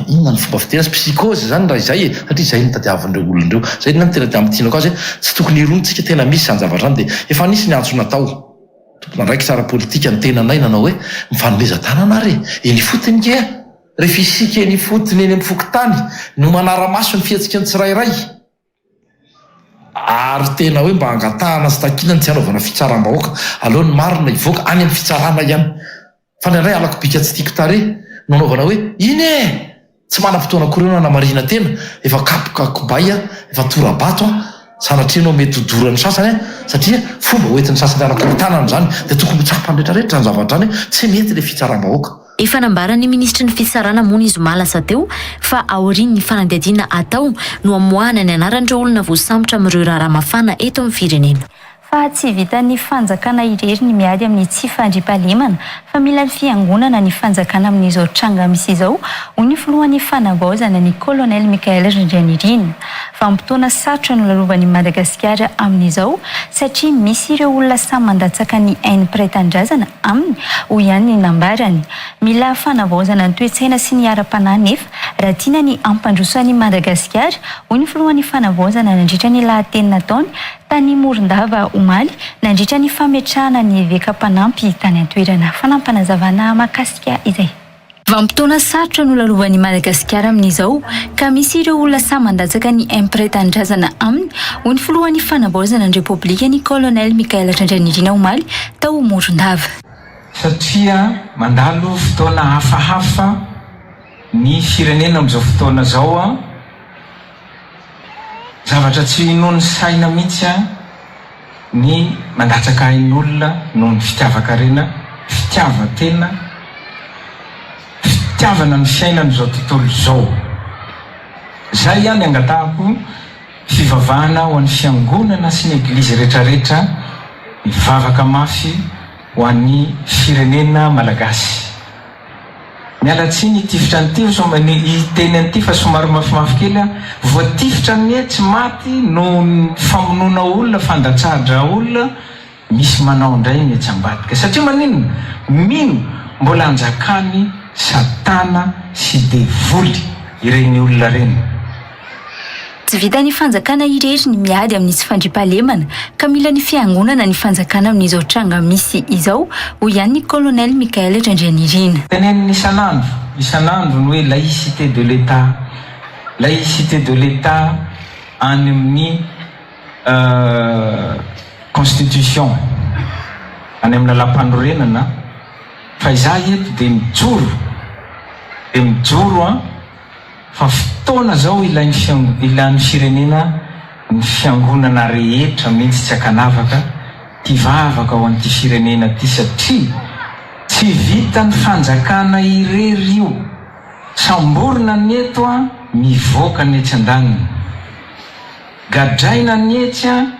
inona ny fomba fiteny azy, psychose izany raha izay e, satria izay no tadiavin'ireo olona ireo. Izay no tena ampitinako azy hoe tsy tokony hirona tsika, tena misy izany zavatra izany dia efa nisy ny antso natao. Tompon'andraikitra ara-politika ny tenanay nanao hoe mifanomeza tanana ary e, eny ifotony nge a! Rehefa isika eny ifotony eny amin'ny fokontany no manara-maso ny fihetsiky ny tsirairay ary tena hoe mba angatahana sy takiana ny tsy hanaovana fitsaram-bahoaka, aleo ny marina hivoaka any amin'ny fitsarana ihany. Fa indraindray halako bika tsy tiako tarehy no anaovana hoe iny e! Tsy manam-potoana akory eo nanamarihina tena, efa kapoka kobay aho, efa tora-bato aho, sanatria ianao mety ho doran'ny sasany an, satria fomba ho entin'ny sasany hanakorontanana izany, dia tokony ho tsapan'ny rehetra rehetra izany zavatra izany hoe tsy mety ilay fitsaram-bahoaka. Efa nambaran'ny minisitry ny Fitsarana moa ny zoma lasa teo fa aorian'ny fanadihadiana atao no hamoahana ny anaran'ireo olona voasambotra amin'ireo raharaha mafana eto amin'ny firenena. Fa tsy vitan'ny fanjakana irery ny miady amin'ny tsy fandriampahalemana fa mila ny fiangonana ny fanjakana amin'izao tranga misy izao, hoy ny filohan'ny fanavaozana, ny Colonel Michaël Randrianirina. Vanim-potoana sarotra no lalovan'i Madagasikara amin'izao satria misy ireo olona samy mandatsaka ny ain'ny mpiray tanindrazana aminy, hoy ihany ny nambarany. Mila fanavaozana ny toe-tsaina sy ny ara-panahy nefa raha tiana ny hampandroso an'i Madagasikara, hoy ny filohan'ny fanavaozana nandritra ny lahateny nataony tany Morondava omaly nandritra ny fametrahana ny eveka mpanampy tany an-toerana. Fanampinazavana mahakasika izay. Vanim-potoana sarotra no lalovan'i Madagasikara amin'izao ka misy ireo olona samy mandatsaka ny aim mpiray tanindrazana aminy, hoy ny filohan'ny Fanavaozana ny Repoblika, ny Colonel Michael Randrianirina omaly tao Morondava. Satria mandalo fotoana hafahafa ny firenena amin'izao fotoana izao an! Zavatra tsy inoan'ny saina mihitsy an ny mandatsaka ain'olona noho ny fitiavan-karena, fitiavan-tena, fitiavana ny fiainan'izao tontolo izao. Zay ihany angatahako fivavahana ho an'ny fiangonana sy ny eglizy retraretra mivavaka mafy ho an'ny firenena malagasy. Miala tsiny hitifitra an'ity hiteny an'ity fa somary mafimafy kely aho. Voatifitra anie tsy maty noho ny famonoana olona, fandatsaha-drà olona, misy manao indray ny etsy ambadika. Satria maninona? Mino mbola anjakany satana sy devoly ireny olona ireny. Tsy vitan'ny fanjakana irery ny miady amin'ny tsy fandriampahalemana ka mila ny fiangonana ny fanjakana amin'izao tranga misy izao, hoy ihany ny Colonel Michael Randrianirina. Tenenina isan'andro, isan'andro ny hoe laïcité de l'Etat, laïcité de l'Etat any amin'ny constitution, any amin'ny lalàmpanorenana, fa izaho eto dia mijoro, dia mijoro an! Fa fotoana zao ilain'ny fiang ilan'ny firenena ny fiangonana rehetra mihitsy tsy ankanavaka hivavaka ho an'ity firenena ty satria tsy vitan'ny fanjakana irery io, samborina ny eto an mivoaka ny etsy andaniny, gadraina ny etsy an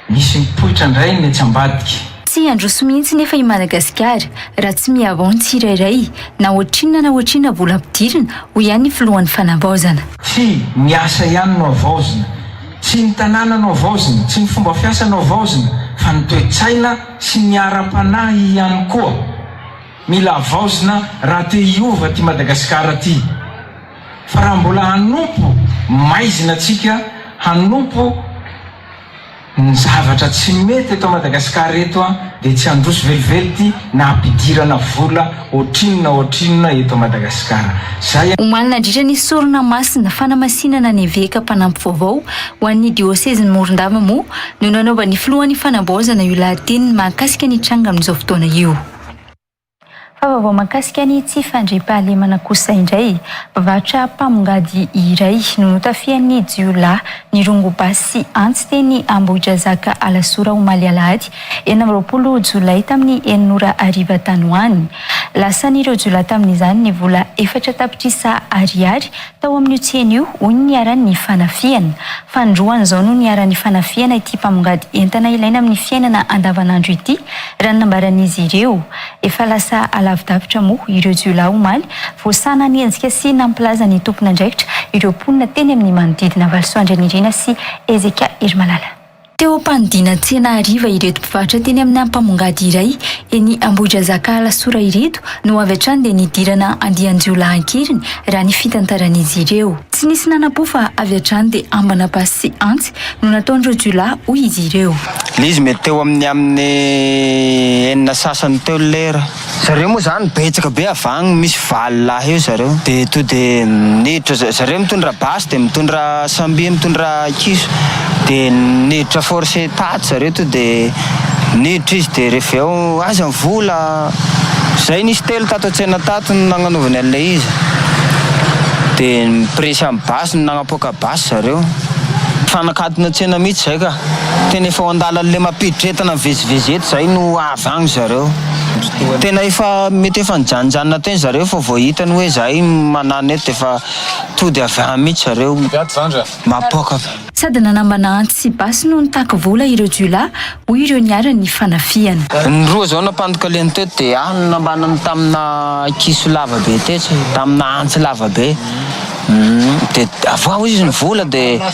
Misy mipoitra indray ny etsy ambadika. Tsy handroso mihitsy nefa i Madagasikara raha tsy mihavao ny tsirairay, na ohatrinona na ohatrinona vola ampidirina, hoy ihany ny filohan'ny fanavaozana. Tsy ny asa ihany no havaozina, tsy ny tanàna no havaozina, tsy ny fomba fiasa no havaozina, fa ny toe-tsaina sy ny ara-panahy ihany koa. Mila havaozina raha te hiova ity Madagasikara ity. Fa raha mbola hanompo maizina tsika, hanompo. Ny zavatra tsy mety eto Madagascar eto an dia tsy handroso velively ity na hampidirana vola ohatrinona ohatrinona eto Madagascar. Zay. Omaly nandritra ny sorona masina fanamasinana ny eveka mpanampy vaovao ho an'ny diosezin'i Morondava moa no nanaovan'ny filohan'ny fanavaozana io lahateniny mahakasika ny tranga amin'izao fotoana io. Fa vaovao mahakasika ny tsy fandriampahalemana kosa indray, mpivarotra mpamongady iray no notafihan'ny jiolahy nirongo basy sy antsy teny Ambohidrazaka Alasora omaly alahady 26 jolay tamin'ny enina ora hariva tany ho any. Lasan'ireo jiolahy tamin'izany ny vola efatra tapitrisa ariary tao amin'io tsena io, hoy ny niharan'ny fanafihana. Fanindroany izao no niharan'ny fanafihana ity mpamongady entana ilaina amin'ny fiainana andavanandro ity, raha ny nambaran'izy ireo. Efa lasa alavidavitra moa ireo jiolahy omaly, vao sahy nanenjika sy nampilaza ny tompon'andraikitra ireo mponina teny amin'ny manodidina. Valisoa Andrianirina sy Ezekia Herimalala. Teo am-panidiana tsena hariva ireto mpivarotra teny amin'ny ampamongady iray eny Ambohidrazaka Alasora ireto no avy hatrany dia nidirana andian-jiolahy an-keriny raha ny fitantaran'izy ireo. Tsy nisy nanam-po fa avy hatrany dia ambana basy sy antsy no nataon'ireo jiolahy hoy izy ireo. Ilay izy mety teo amin'ny amin'ny enina sasany teo ny lera. Zareo moa zany betsaka be avy agny misy valo lahy eo zareo de to de niditra zareo mitondra basy de mitondra samby mitondra kiso de niditra forcé tato zareo to de niditra izy de rehefa eo aiza ny vola zay nisy telo tato antsena tato no nagnanovany an'ilay izy de mipresy amin'ny basy nagnapoaka basy zareo fanakatona tsena mihitsy zay ka. Tena efa ao andalan'ilay mampiditra entana mivezivezy eto izay no avy agny zareo. Tena efa mety efa nijanonjanona teny zareo fa vao hitany hoe zahay manano eto dia efa tody avy any mihitsy zareo mapoaka. Sady nanambana antsy sy basy no nitaky vola ireo jiolahy, hoy ireo niharan'ny fanafihana. Ny roa zao nampandokaleny teto dia ahy no nambanany tamina kiso lava be tetsy, tamina antsy lava be. Dia avoaho hoy izy ny vola dia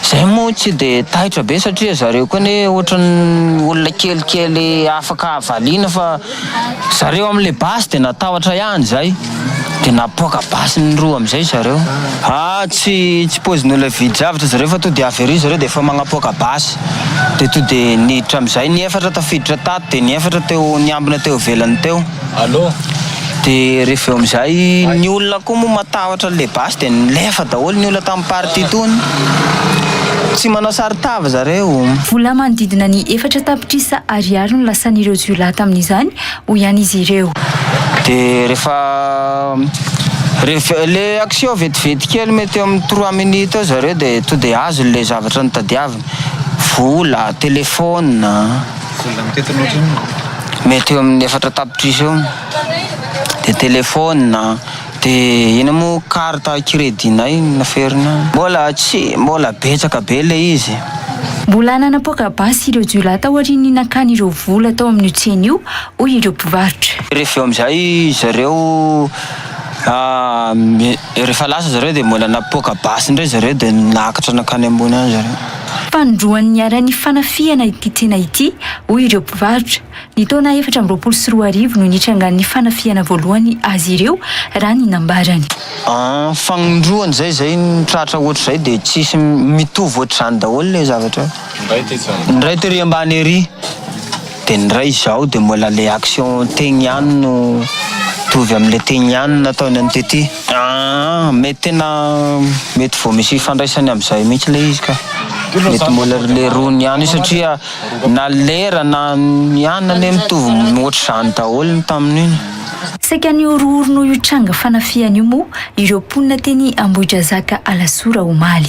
Zay moa tsy de taitra be satria zareo koa anie ohatran'ny olona kelikely afaka valiana fa zareo amle basy de natahotra ihany zay de napoaka basy ny roa amizay zareo. Ah tsy tsy paozin'olona hividy zavatra zareo fa to de avy ery zareo de efa magnapoaka basy de to de niditra amizay ny efatra tafiditra tato de ny efatra teo niambina teo ivelany teo. Allô. De rehefa eo amizay ny olona koa moa matahotra anle basy de nilefa daholo ny olona tamin'ny partie tony. Tsy manao saron-tava zareo. Vola manodidina ny efatra tapitrisa ariary no lasan'ireo jiolahy tamin'izany, hoy ihany izy ireo. De rehefa rehefa le action vetivety kely mety eo amin'ny trois minutes eo zareo de to de azony le zavatra notadiaviny. Vola, téléphone. Vola mitentina ohatrinona? Mety eo amin'ny efatra tapitrisa eo. Dia téléphone, dia inona moa carte crédit-nay naferina. Mbola tsy, mbola betsaka be ilay izy. Mbola nanapoaka basy ireo jiolahy taorian'ny nakany ireo vola tao amin'io tsena io, hoy ireo mpivarotra. Rehefa eo amin'izay zareo. Rehefa lasa zareo dia mbola napoaka basy indray zareo dia niakatra nankany ambony any zareo. Fanindroany niharan'ny fanafihana ity tsena ity, hoy ireo mpivarotra. Ny taona 2024 no nitrangan'ny fanafihana voalohany azy ireo, raha ny nambarany. Fanindroany izay izay no tratra ohatr'izay dia tsisy mitovy ohatr'izany daholo ilay zavatra. Ny iray tery ambany ery. Dia ny iray izao dia mbola le action tegny ihany no mitovy amin'le tegny ihany no nataony an'i Tety. Aa mety tena mety vao misy ifandraisany amin'izay mihitsy le izy ka. Mety mbola le rony ihany io satria na lera na ny anona anie mitovy ohatr'izany daholo ny tamin'iny. Saika nihorohoro noho io tranga fanafihana io moa ireo mponina teny Ambohidrazaka Alasora omaly.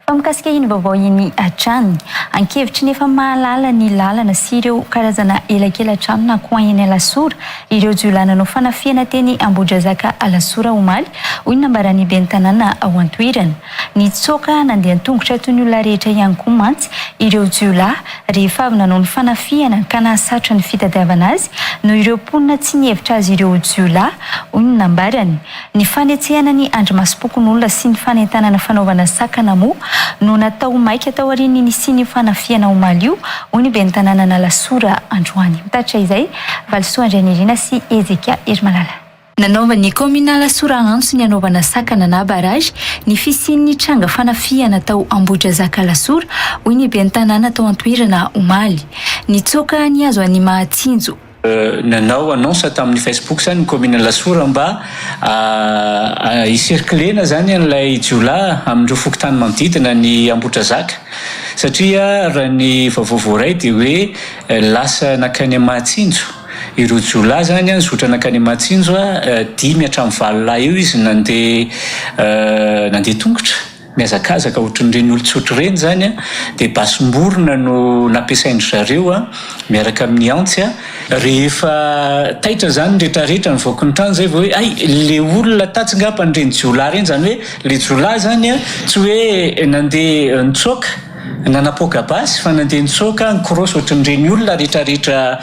Fa mikasika iny vaovao iny hatrany, ankevitry ny efa mahalala ny lalana sy ireo karazana elakela-trano na coin eny Alasora ireo jiolahy nanao fanafihana teny Ambohidrazaka Alasora omaly, hoy ny nambaran'ny ben'ny tanàna ao an-toerana. Nitsoaka nandeha an-tongotra toy ny olona rehetra ihany koa mantsy ireo jiolahy rehefa avy nanao ny fanafihana ka nahasarotra ny fitadiavana azy noho ireo mponina tsy nihevitra azy ireo ho jiolahy, hoy ny nambarany. Ny fanetsehana ny andrimasom-pokonolona sy ny fanentanana fanaovana sakana moa no natao maika taorian'ny nisian'io fanafihana omaly io, hoy ny ben'ny tanànan'Alasora androany. Mitatitra izay, Valisoa Andrianirina sy Hezekia Herimalala. Nanaovan'ny kaominina Alasora antso ny hanaovana sakana na barrage ny fisian'ny tranga fanafihana tao Ambohidrazaka Alasora, hoy ny ben'ny tanàna tao an-toerana omaly. Nitsoaka nihazo an'i Mahatsinjo. Nanao annonce tamin'ny Facebook zany ny commune Alasora mba hi-circuler-na zany an'ilay jiolahy amin'ireo fokontany manodidina ny Ambohitrazaka satria raha ny vaovao voaray dia hoe lasa nankany Mahatsinjo ireo jiolahy zany, nizotra nankany Mahatsinjo, dimy hatramin'ny valo lahy eo izy nandeha nandeha tongotra. Mihazakazaka ohatran'ireny olon-tsotra ireny izany an, dia basim-borona no nampiasain-dry zareo an, miaraka amin'ny antsy an. Rehefa taitra izany ny retraretra nivoaka ny trano izay vao hoe hay le olona tatsy angamba ireny jiolahy ireny, izany hoe le jiolahy izany an tsy hoe nandeha nitsoaka nanapoaka basy fa nandeha nitsoaka nikorosy ohatran'ireny olona retraretra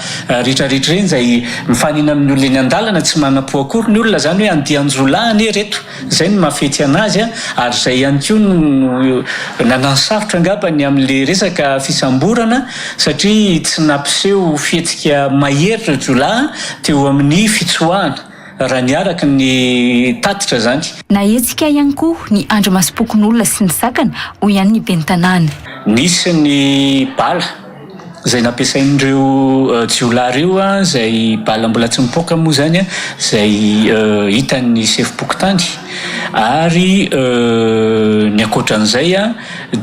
retraretra ireny izay mifanena amin'ny olona eny an-dalana tsy manam-po akory ny olona, izany hoe andian-jiolahy anie ireto. Izay no mahafetsy anazy ary izay ihany koa no nananosarotra angamba ny amin'ilay resaka fisamborana satria tsy nampiseho fihetsika mahery ireo jiolahy teo amin'ny fitsoahana raha ny araka ny tatitra izany. Nahetsika ihany koa ny andrimasom-pokonolona sy ny sakana, hoy ihany ny ben'ny tanàna. Nisy ny bala izay nampiasain'ireo jiolahy ireo, izay bala mbola tsy nipoaka moa izany, izay hitan'ny sefom-pokontany ary ny ankoatran'izay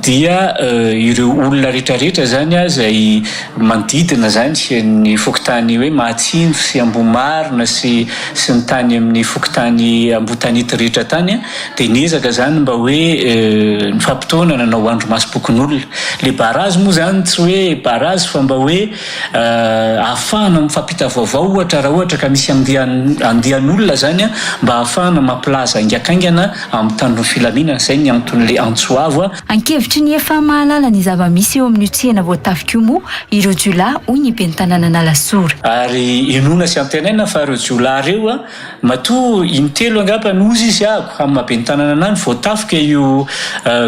dia ireo olona rehetrarehetra izany izay manodidina izany ny fokontany hoe Mahatsinjo sy Ambohimarina sy sy ny tany amin'ny fokontany Ambohitanety rehetra tany dia niezaka izany mba hoe nifampitaona nanao andrimasom-pokonolona. Ilay barazy moa izany tsy hoe barazy fa mba hoe ahafahana mifampita vaovao ohatra raha ohatra ka misy andian'olona izany mba ahafahana mampilaza haingakaingana amin'ny mpitandro ny filaminana. Izay ny anton'ilay antso avo. Ankevitry ny efa mahalala ny zava-misy eo amin'io tsena voatafika io moa ireo jiolahy hoy ny ben'ny tanànan'Alasora. Ary inoana sy antenaina fa ireo jiolahy ireo Matoa intelo angamba no ozy izy ahako amin'ny maha ben'ny tanàna anah no voatafika io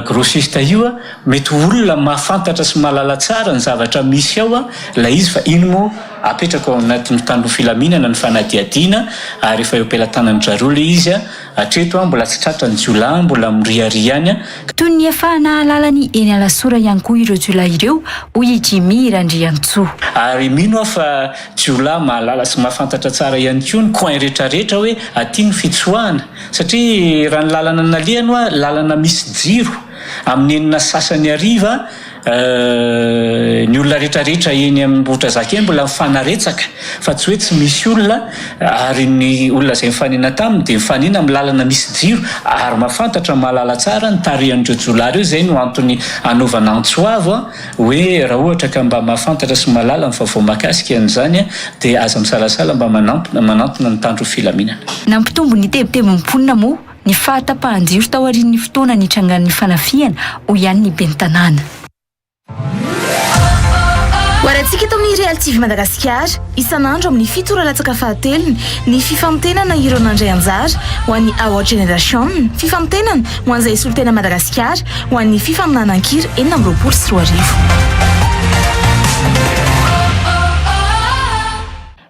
grossiste io a, mety ho olona mahafantatra sy mahalala tsara ny zavatra misy ao a ilay izy fa iny moa apetrako ao anatin'ny mpitandro ny filaminana ny fanadihadiana ary efa eo am-pelatanan'ny zareo ilay izy a, hatreto a mbola tsy tratra ny jiolahy mbola miriaria ihany a. Toy ny efa nahalala ny eny Alasora ihany koa ireo jiolahy ireo hoy i Jimmy Randriantsoa. Ary mino aho fa Jiolahy mahalala sy mahafantatra tsara ihany koa ny coin retraretra hoe aty no fitsoahana satria raha ny lalana nalehany hoa lalana misy jiro amin'ny enina sasany hariva ny olona retraretra eny Ambohitrazaka eny mbola mifanaretsaka fa tsy hoe tsy misy olona ary ny olona izay mifanena taminy dia mifanena amin'ny lalana misy jiro ary mahafantatra mahalala tsara ny tarehan'ireo jiolahy ireo izay no antony anaovana antso avo Hoe raha ohatra ka mba mahafantatra sy mahalala ny vaovao mahakasika an'izany dia aza misalasala mba manampy manantona ny mpitandro filaminana. Nampitombo ny tebitebin'ny mponina moa ny fahatapahan-jiro taorian'ny fotoana nitrangan'ny fanafihana, hoy ihany ny ben'ny tanàna. Arahantsika eto amin'ny Real TV Madagasikara, isan'andro amin'ny 7 ora latsaka fahatelony, ny fifantenana ireo nandray anjara ho an'ny Our Generation. Fifantenana ho an'izay hisolo tena Madagasikara ho an'ny fifaninanan-kira 2026.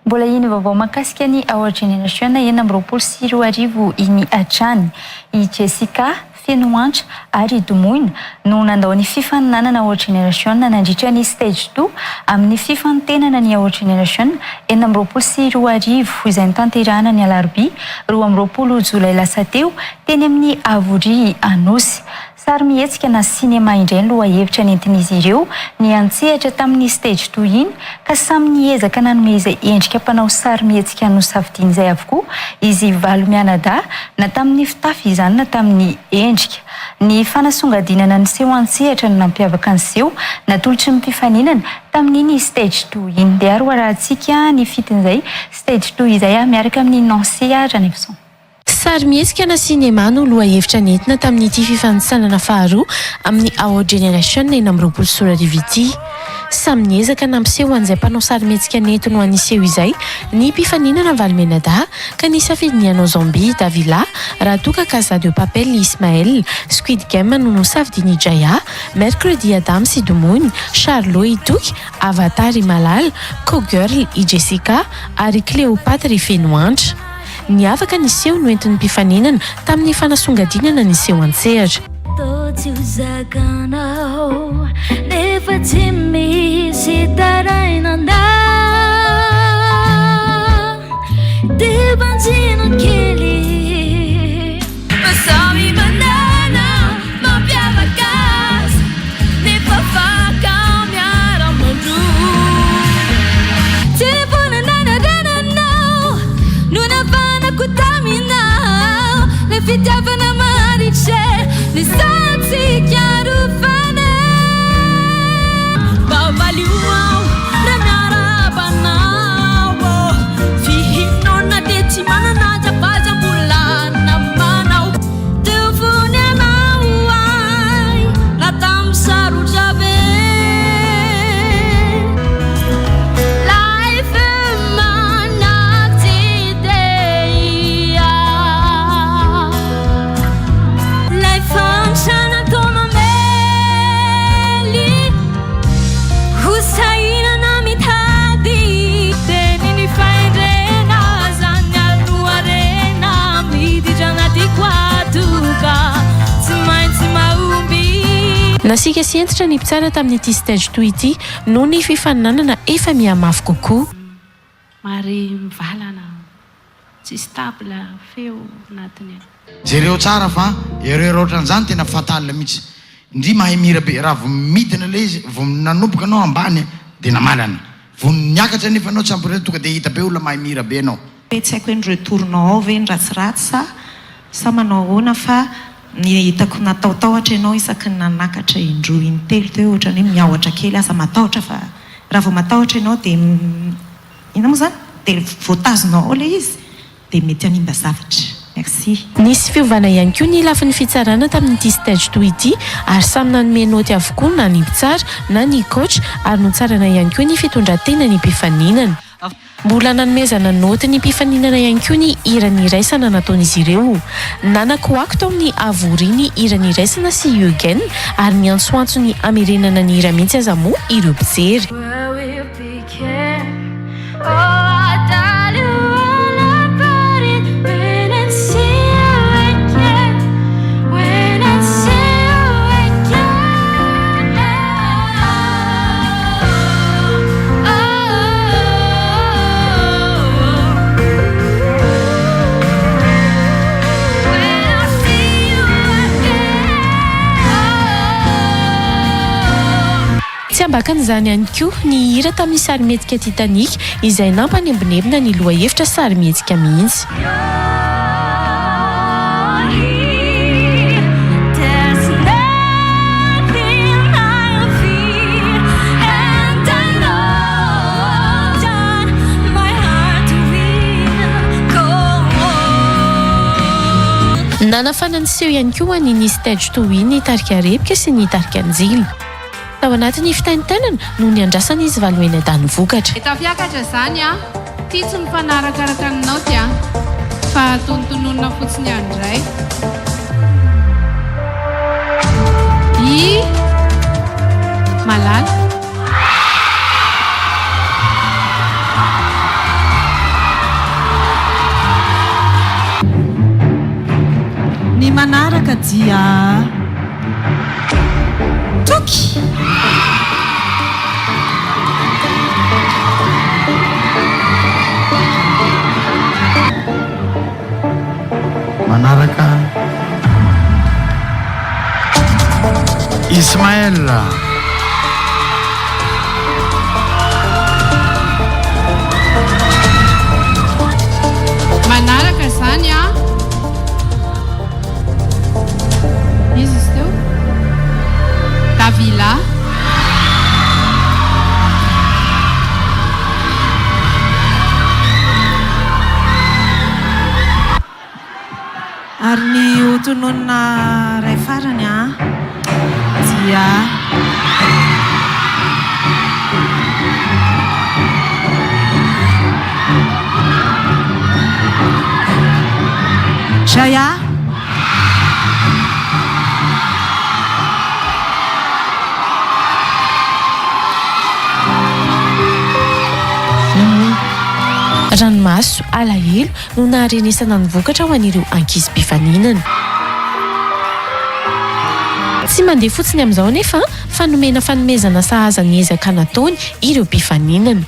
Mbola iny vaovao mahakasika ny Our Generation 2026 iny hatrany. I Jessica, Fenohantra ary i Domoina no nandao ny fifaninanana Our Generation nandritra ny Stage Two amin'ny fifantenana ny Our Generation 2026 izay notanterahana ny alarobia 22 jolay lasa teo teny amin'ny Havoria Anosy. Sarimihetsika na sinema indray ny lohahevitra nentin'izy ireo niantsehatra tamin'ny stage toy iny ka samy niezaka nanome izay endrika mpanao sarimihetsika nosafidiany izay avokoa izy valo mianadahy na tamin'ny fitafy izany na tamin'ny endrika. Ny fanasongadinana ny seho an-tsehatra no nampiavaka ny seho natolotry ny mpifaninana tamin'iny stage toy iny. Dia ary ho arahantsika ny fitin'izay stage toy izay miaraka amin'i Nancy Ranaivoson. Sarimihetsika na sinema no lohahevitra nentina tamin'ity fifanintsanana faharoa amin'ny Our Generation 2026 ity. Samy niezaka nampiseho an'izay mpanao sarimihetsika nentiny ho an'ny seho izay ny mpifaninana Valomenadahy ka nisafidy ny hanao Zombie i Davila raha toa ka Casa de Papel i Ismaël, Squid Game no nosafidian'i Jaya, Mercredi Addams i Domoina, Charlot i Toky, Avatar i Malala, Cowgirl i Jessica ary Cléopâtre i Fenoantra. Niavaka ny seho noentin'ny mpifaninana tamin'ny fanasongadinana ny seho an-tsehatra. Toa tsy ho zakanao nefa tsy misy tarainana Dia banjino kely Fa samy manana mampiavaka azy Nefa afaka miara-mandroso Tsy foana nanarananao No navanako taminao Ilay fitiavana maharitra e Nisantsika rofana Mba valio aho raha miarahaba anao Fihinona dia tsy manana aza mbola namanao Teo fony ianao ahy na tamin'ny sarotra be Life Lay fahantrana toa mamely Ho sahirana mitady Teny ny fahendrena Zany ary no harena Miditra anaty koato ka Tsy maintsy mahomby. Nasiaka sy hentitra ny mpitsara tamin'ity stage two ity noho ny fifaninanana efa mihamafy kokoa. Mare mivalana tsy stable feo anatiny ao. Jereo tsara fa erreur ohatran'izany tena fatale mihitsy. Ndry mahay mihira be, raha vao midina ilay izy, vao nanomboka anao ambany dia namalana. Vao niakatra anefa anao tsy ampy tonga dia hita be olona mahay mihira be anao. Hoe tsy haiko hoe ny retour-nao ao ve ny ratsiratsy sa sa manao ahoana fa ny hitako nataotahotra ianao isaky ny nanakatra indroa intelo teo ohatran'ny hoe miahotra kely aza matahotra fa raha vao matahotra ianao dia inona moa izany dia voatazonao ao ilay izy dia mety hanimba zavatra. Merci. Nisy fiovana ihany koa ny lafiny fitsarana tamin'ity stage two ity ary samy nanome naoty avokoa na ny mpitsara na ny coach ary notsarana ihany koa ny fitondran-tenan'ny mpifaninana. Mbola nanomezana naoty ny mpifaninana ihany koa ny hira niraisana nataon'izy ireo. Nanakoako tao amin'ny Avoria ny hira niraisana sy Eugen ary niantsoantso ny hamerenana ny hira mihitsy aza moa ireo mpijery. Tsy ambakan'izany ihany koa ny hira tamin'ny sarimihetsika Titanic izay nampanembonembona ny lohahevitra sarimihetsika mihitsy. Nanafana ny seho ihany koa ny Nisy Stage Toy ny tarika Rebika sy ny tarika Njila. Tao anatin'ny fitaintainana no niandrasan'izy valo mianadahy ny vokatra. Dia tafiakatra izany an! Ity tsy mifanarakaraka ny naoty an! Fa tonontononina fotsiny ihany indray. I Malala. Ny manaraka dia. Toky! Manaraka Ismaël. Manaraka izany an. Iza izy teo? Davila. Ary ny ho tononina iray farany an, dia. Jaya. Ranomaso, alahelo no naharenesana ny vokatra ho an'ireo ankizy mpifaninana. Tsy mandeha fotsiny amin'izao anefa fa nomena fanomezana sahaza ny ezaka nataony ireo mpifaninana.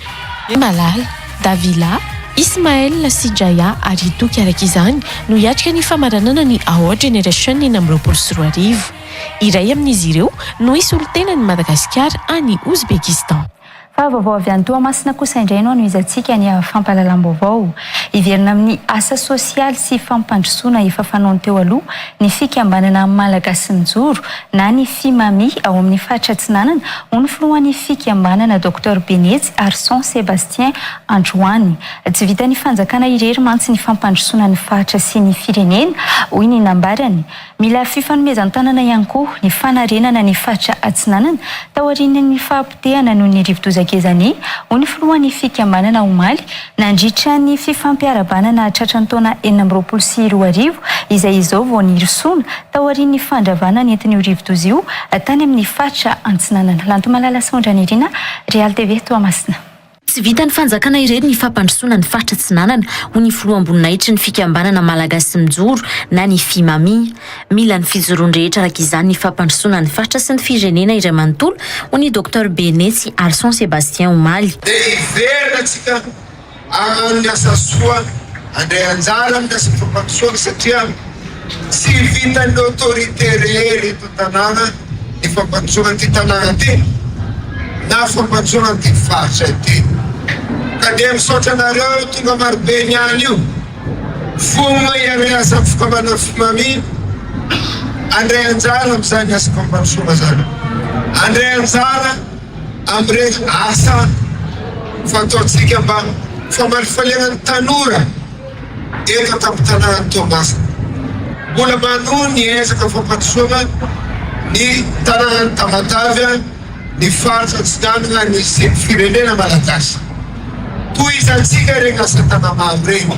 Malala, Davila, Ismaël sy Jaya ary i Toky araka izany no hiatrika ny famaranana ny Our Generation 2026. Iray amin'izy ireo no hisolo tena an'i Madagasikara any Ouzbékistan. Fa vaovao avy any Toamasina kosa indray no hanohizantsika ny fampahalalam-baovao. Hiverina amin'ny asa sosialy sy fampandrosoana efa fanaony teo aloha ny fikambanana Malagasy Mijoro na ny Fimami ao amin'ny faritra Atsinanana, hoy ny filohan'ny fikambanana Docteur Benetsy Arson Sébastien androany. Tsy vitan'ny fanjakana irery mantsy ny fampandrosoana ny faritra sy ny firenena, hoy ny nambarany. Mila fifanomezan-tanana ihany koa ny fanarenana ny faritra Atsinanana taorian'ny fahapotehana noho ny rivodoza Gezani, hoy ny filohan'ny fikambanana omaly nandritra ny fifampiarahabana nahatratra ny taona 2026 izay izao vao nirosoana taorian'ny fandravana nentin'io rivodoza io tany amin'ny faritra Antsinanana. Lantomalala Sandranirina, Real TV Toamasina. Tsy vitan'ny fanjakana irery ny fampandrosoana ny faritra Atsinanana, hoy ny filoham-boninahitry ny fikambanana Malagasy Mijoro na ny Fimami. Mila ny fijoroan'ny rehetra araka izany ny fampandrosoana ny faritra sy ny firenena iray manontolo, hoy ny Docteur Benetsy Arson Sébastien omaly. Dia hiverina tsika hagnano ny asa soa, handray anjara amin'ny asa fampandrosoana satria tsy vitan'ny autorité rehery eto an-tanàna ny fampandrosoana ity tanàna ity na fampandrosoana ity faritra ity. Ka dia misaotra anareo tonga marobe niany io. Vonona hiaray asa amin'ny fikambanana Fimami handray anjara amin'izany asa fampandrosoana izany. Handray anjara amin'ireny asa fataontsika mba famalifaliana ny tanora eto an-tampon-tanànan'i Toamasina. Mbola manohy ny ezaka fampandrosoana ny tanànan'i Tamatave, ny faritra Atsinanana, ny sy ny firenena malagasy. Tohizantsika ireny asa tanamaro ireny.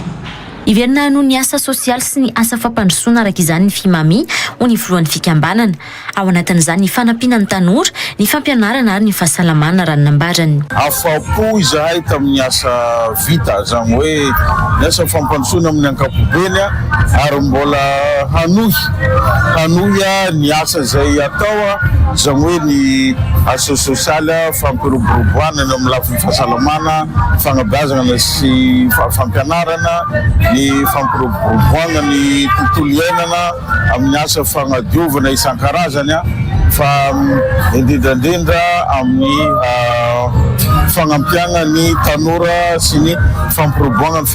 Hiverina hanohy ny asa sosialy sy ny asa fampandrosoana araka izany ny Fimami, hoy ny filohan'ny fikambanana. Ao anatin'izany ny fanampiana ny tanora, ny fampianarana ary ny fahasalamana, raha ny nambarany. Afa-po izahay tamin'ny asa vita, izany hoe ny asa fampandrosoana amin'ny ankapobeny ary mbola hanohy, hanohy ny asa izay atao, izany hoe ny asa sosialy, fampiroboroboana ny amin'ny lafiny fahasalamana, fanabeazana sy fampianarana, ny fampiroboroboana ny tontolo iainana. amin'ny asa fagnadiovana isan-karazany fa indrindra indrindra amin'ny fagnampiagna ny tanora sy ny fampiroboagna ny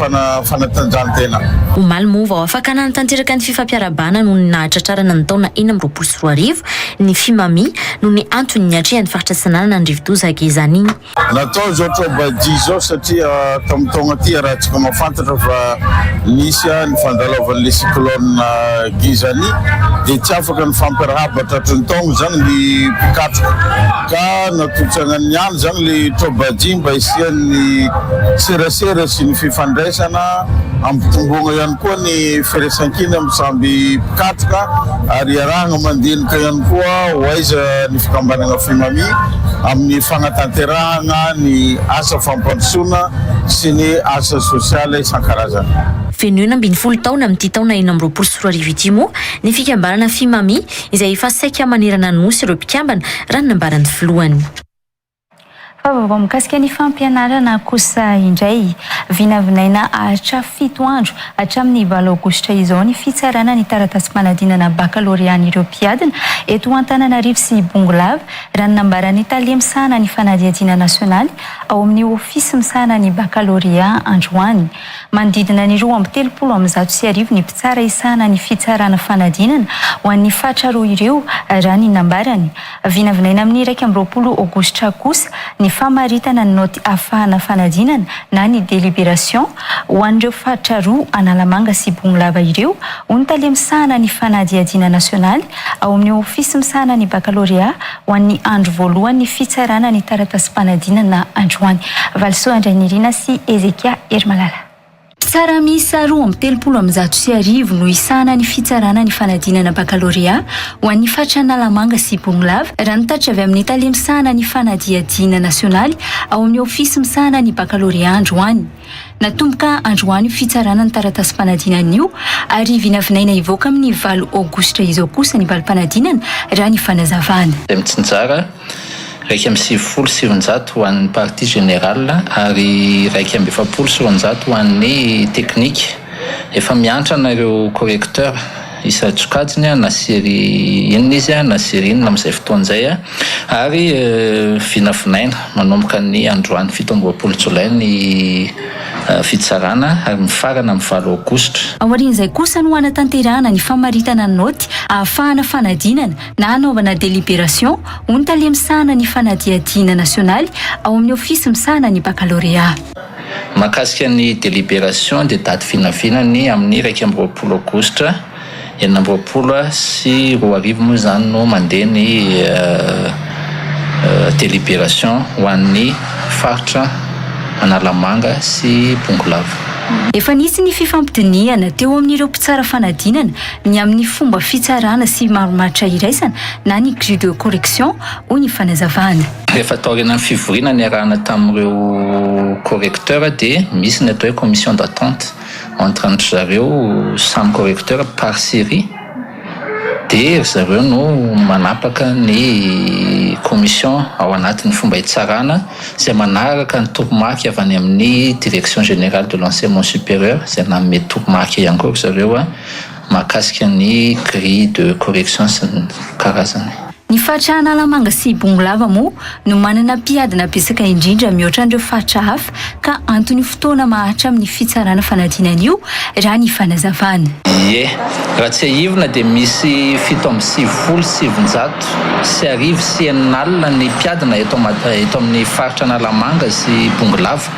fanatanjahantena. Omaly moa vao afaka nanatanteraka ny fifampiarahabana noho ny nahatratrarana ny taona 2026 ny Fimami noho ny antony niatrehan'ny faritra Atsinanana ny rivodoza Gezani. Natao izao Trobadia izao satria tamin'ny taogna ty arahantsika mahafantatra fa nisy ny fandalovan'le cyclone Gezani dia tsy afaka nifampiarahaba tratry ny taogna izany ny mpikatroka ka natolotsana niany izany le Trobadia mba hisian'ny serasera sy ny fifandraisana hampitomboagna ihany koa ny firaisankina amin'ny samby mpikatroka ary iarahagna mandinika ihany koa ho aiza ny fikambanagna Fimami amin'ny fagnatanterahagna ny asa fampandrosoana sy ny asa sosialy isan-karazany. Feno 16 taona amin'ity taona 2026 ity moa ny fikambanana Fimami izay efa saika manerana ny Nosy ireo mpikambana raha ny nambaran'ny filohany. Fa vaovao mikasika ny fampianarana kosa indray. Vinavinaina haharitra fito andro hatramin'ny valo aogositra izao ny fitsarana ny taratasim-panadinana bakalorean'ireo mpiadina eto Antananarivo sy Bongolava, raha ny nambaran'ny tale misahana ny fanadihadiana nasionaly ao amin'ny ofisy misahana ny bakalorea androany. Manodidina ny 1132 ny mpitsara hisahana ny fitsarana fanadinana ho an'ny faritra roa ireo, raha ny nambarany. Vinavinaina amin'ny 21 aogositra kosa ny famaritana ny naoty ahafahana fanadinana na ny délibération ho an'ireo faritra roa Analamanga sy Bongolava ireo, hoy ny tale misahana ny fanadihadiana nasionaly ao amin'ny ofisy misahana ny bakalorea ho an'ny andro voalohan'ny fitsarana ny taratasim-panadinana androany. Valisoa Andrainirina sy Hezekia Herimalala. Mpitsara miisa 1132 no hisahana ny fitsarana ny fanadinana bakalorea ho an'ny faritra Analamanga sy Bongolava, raha ny tatitra avy amin'ny tale misahana ny fanadihadiana nasionaly ao amin'ny ofisy misahana ny bakalorea androany. Natomboka androany io fitsarana ny taratasim-panadinana io ary vinavinaina hivoaka amin'ny valo aogositra izao kosa ny valim-panadinana raha ny fanazavana. Izay mitsinjara 991 ho an'ny partie générale ary 241 ho an'ny technique. Efa miantrana ireo correcteur isan-tsokajiny na série inona izy na série inona amin'izay fotoana izay ary vinavinaina manomboka ny androany 27 jolay ny fitsarana ary mifarana amin'ny valo aogositra. Aorian'izay kosa no hanatanterahana ny famaritana ny naoty ahafahana fanadinana na hanaovana délibération, hoy ny tale misahana ny fanadihadiana nasionaly ao amin'ny ofisy misahana ny bakalorea. Mahakasika ny délibération dia daty vinavina ny amin'ny 21 aogositra 2026 moa izany no mandeha ny délibération ho an'ny faritra Analamanga sy Bongolava. Efa nisy ny fifampidinihana teo amin'ireo mpitsara fanadinana ny amin'ny fomba fitsarana sy marimaritra iraisana na ny grille de correction, hoy ny fanazavana. Rehefa taorianan'ny fivoriana niarahana tamin'ireo correcteurs dia misy ny atao hoe commission d'attente entre an-dry zareo samy correcteur par série dia ry zareo no manapaka ny commission ao anatin'ny fomba hitsarana izay manaraka ny toromarika avy any amin'ny direction générale de l'enseignement supérieur izay nanome toromarika ihany koa ry zareo mahakasika ny grille de correction sy ny karazany. Ny faritra Analamanga sy Bongolava moa no manana mpiadina betsaka indrindra mihoatra an'ireo faritra hafa ka anton'io fotoana maharitra amin'ny fitsarana fanadinana io raha ny fanazavana. Ie. Raha tsiahivina dia misy 1997 60 ny mpiadina eto eto amin'ny faritra Analamanga sy Bongolava.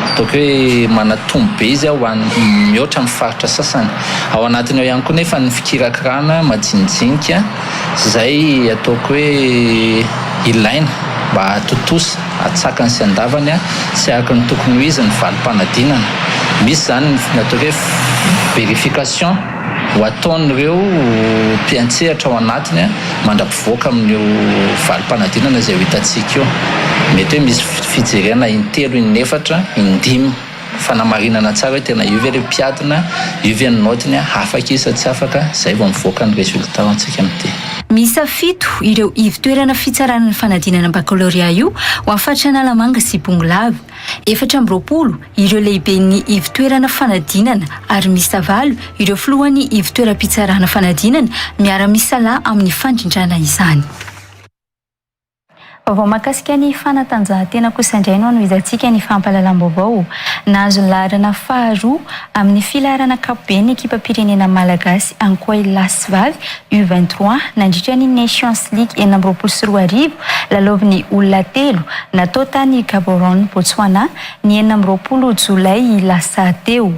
Ataoko hoe manatombo be izy ho an'ny mihoatra amin'ny faritra sasany. Ao anatiny ao ihany koa nefa ny fikirakirana majinijinika izay ataoko hoe ilaina mba hahatontosa antsakany sy andavany sy araka ny tokony ho izy ny valim-panadinana. Misy izany ny ataoko hoe verification ho ataon'ireo mpiantsehatra ao anatiny mandra-pivoaka amin'io valim-panadinana izay ho hitantsika io. Mety hoe misy fijerena intelo, inefatra, indimy fanamarinana tsara hoe tena io ve ilay mpiadina, io ve ny naotiny, afaka izy sa tsy afaka, izay vao mivoaka ny résultat ho antsika amin'ity. Miisa fito ireo ivo-toerana fitsarana ny fanadinana bakalorea io ho an'ny faritra Analamanga sy Bongolava. 24 ireo lehiben'ny ivo-toerana fanadinana ary miisa valo ireo filohan'ny ivo-toeram-pitsarana fanadinana miara-misalahy amin'ny fandrindrana izany. Vaovao mahakasika ny fanatanjahantena kosa indray no hanohizantsika ny fampahalalam-baovao. Nahazo ny laharana faharoa amin'ny filaharana ankapobeny ny ekipam-pirenena malagasy Ankoay lahy sy vavy U 23 nandritra ny Nations League 2026 lalaovin'ny olona telo natao tany Gaborone Botswana ny 26 jolay lasa teo.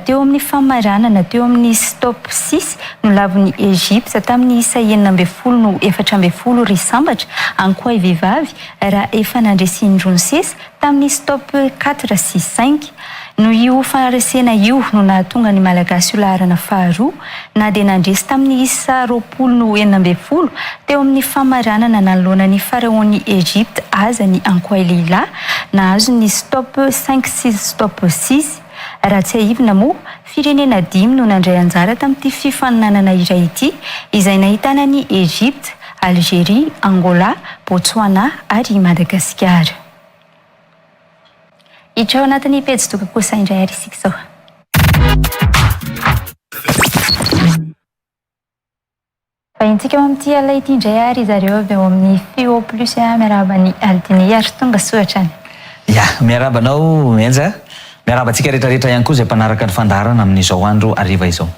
Teo amin'ny famaranana teo amin'ny Stop six Nolavon'i Egypta tamin'ny isa 16 no 14 ry Sambatra, Ankoay vehivavy, raha efa nandresy indroa nisesy tamin'ny stop quatre sy cinq. Noho io faharesena io no nahatonga ny Malagasy ho laharana faharoa, na dia nandresy tamin'ny isa 20 no 16 teo amin'ny famaranana nanoloana ny Pharaon-n'i Egypta aza ny Ankoay lehilahy, nahazo ny stop cinq sy stop six. Raha tsiahivina moa, firenena dimy no nandray anjara tamin'ity fifaninanana iray ity, izay nahitana an'i Egypte, Algerie, Angola, Botswana ary i Madagasikara. Hiditra ao anatin'ny pejy doka kosa indray ary isika izao. Vahintsika ao amin'ity alina ity indray ary zareo avy ao amin'ny Feo Plus miarahaba an'i Aldine ary tonga soa hatrany. Ya, miarahaba anao Enja, miarahaba antsika rehetra rehetra ihany koa izay mpanaraka ny fandaharana amin'izao andro hariva izao.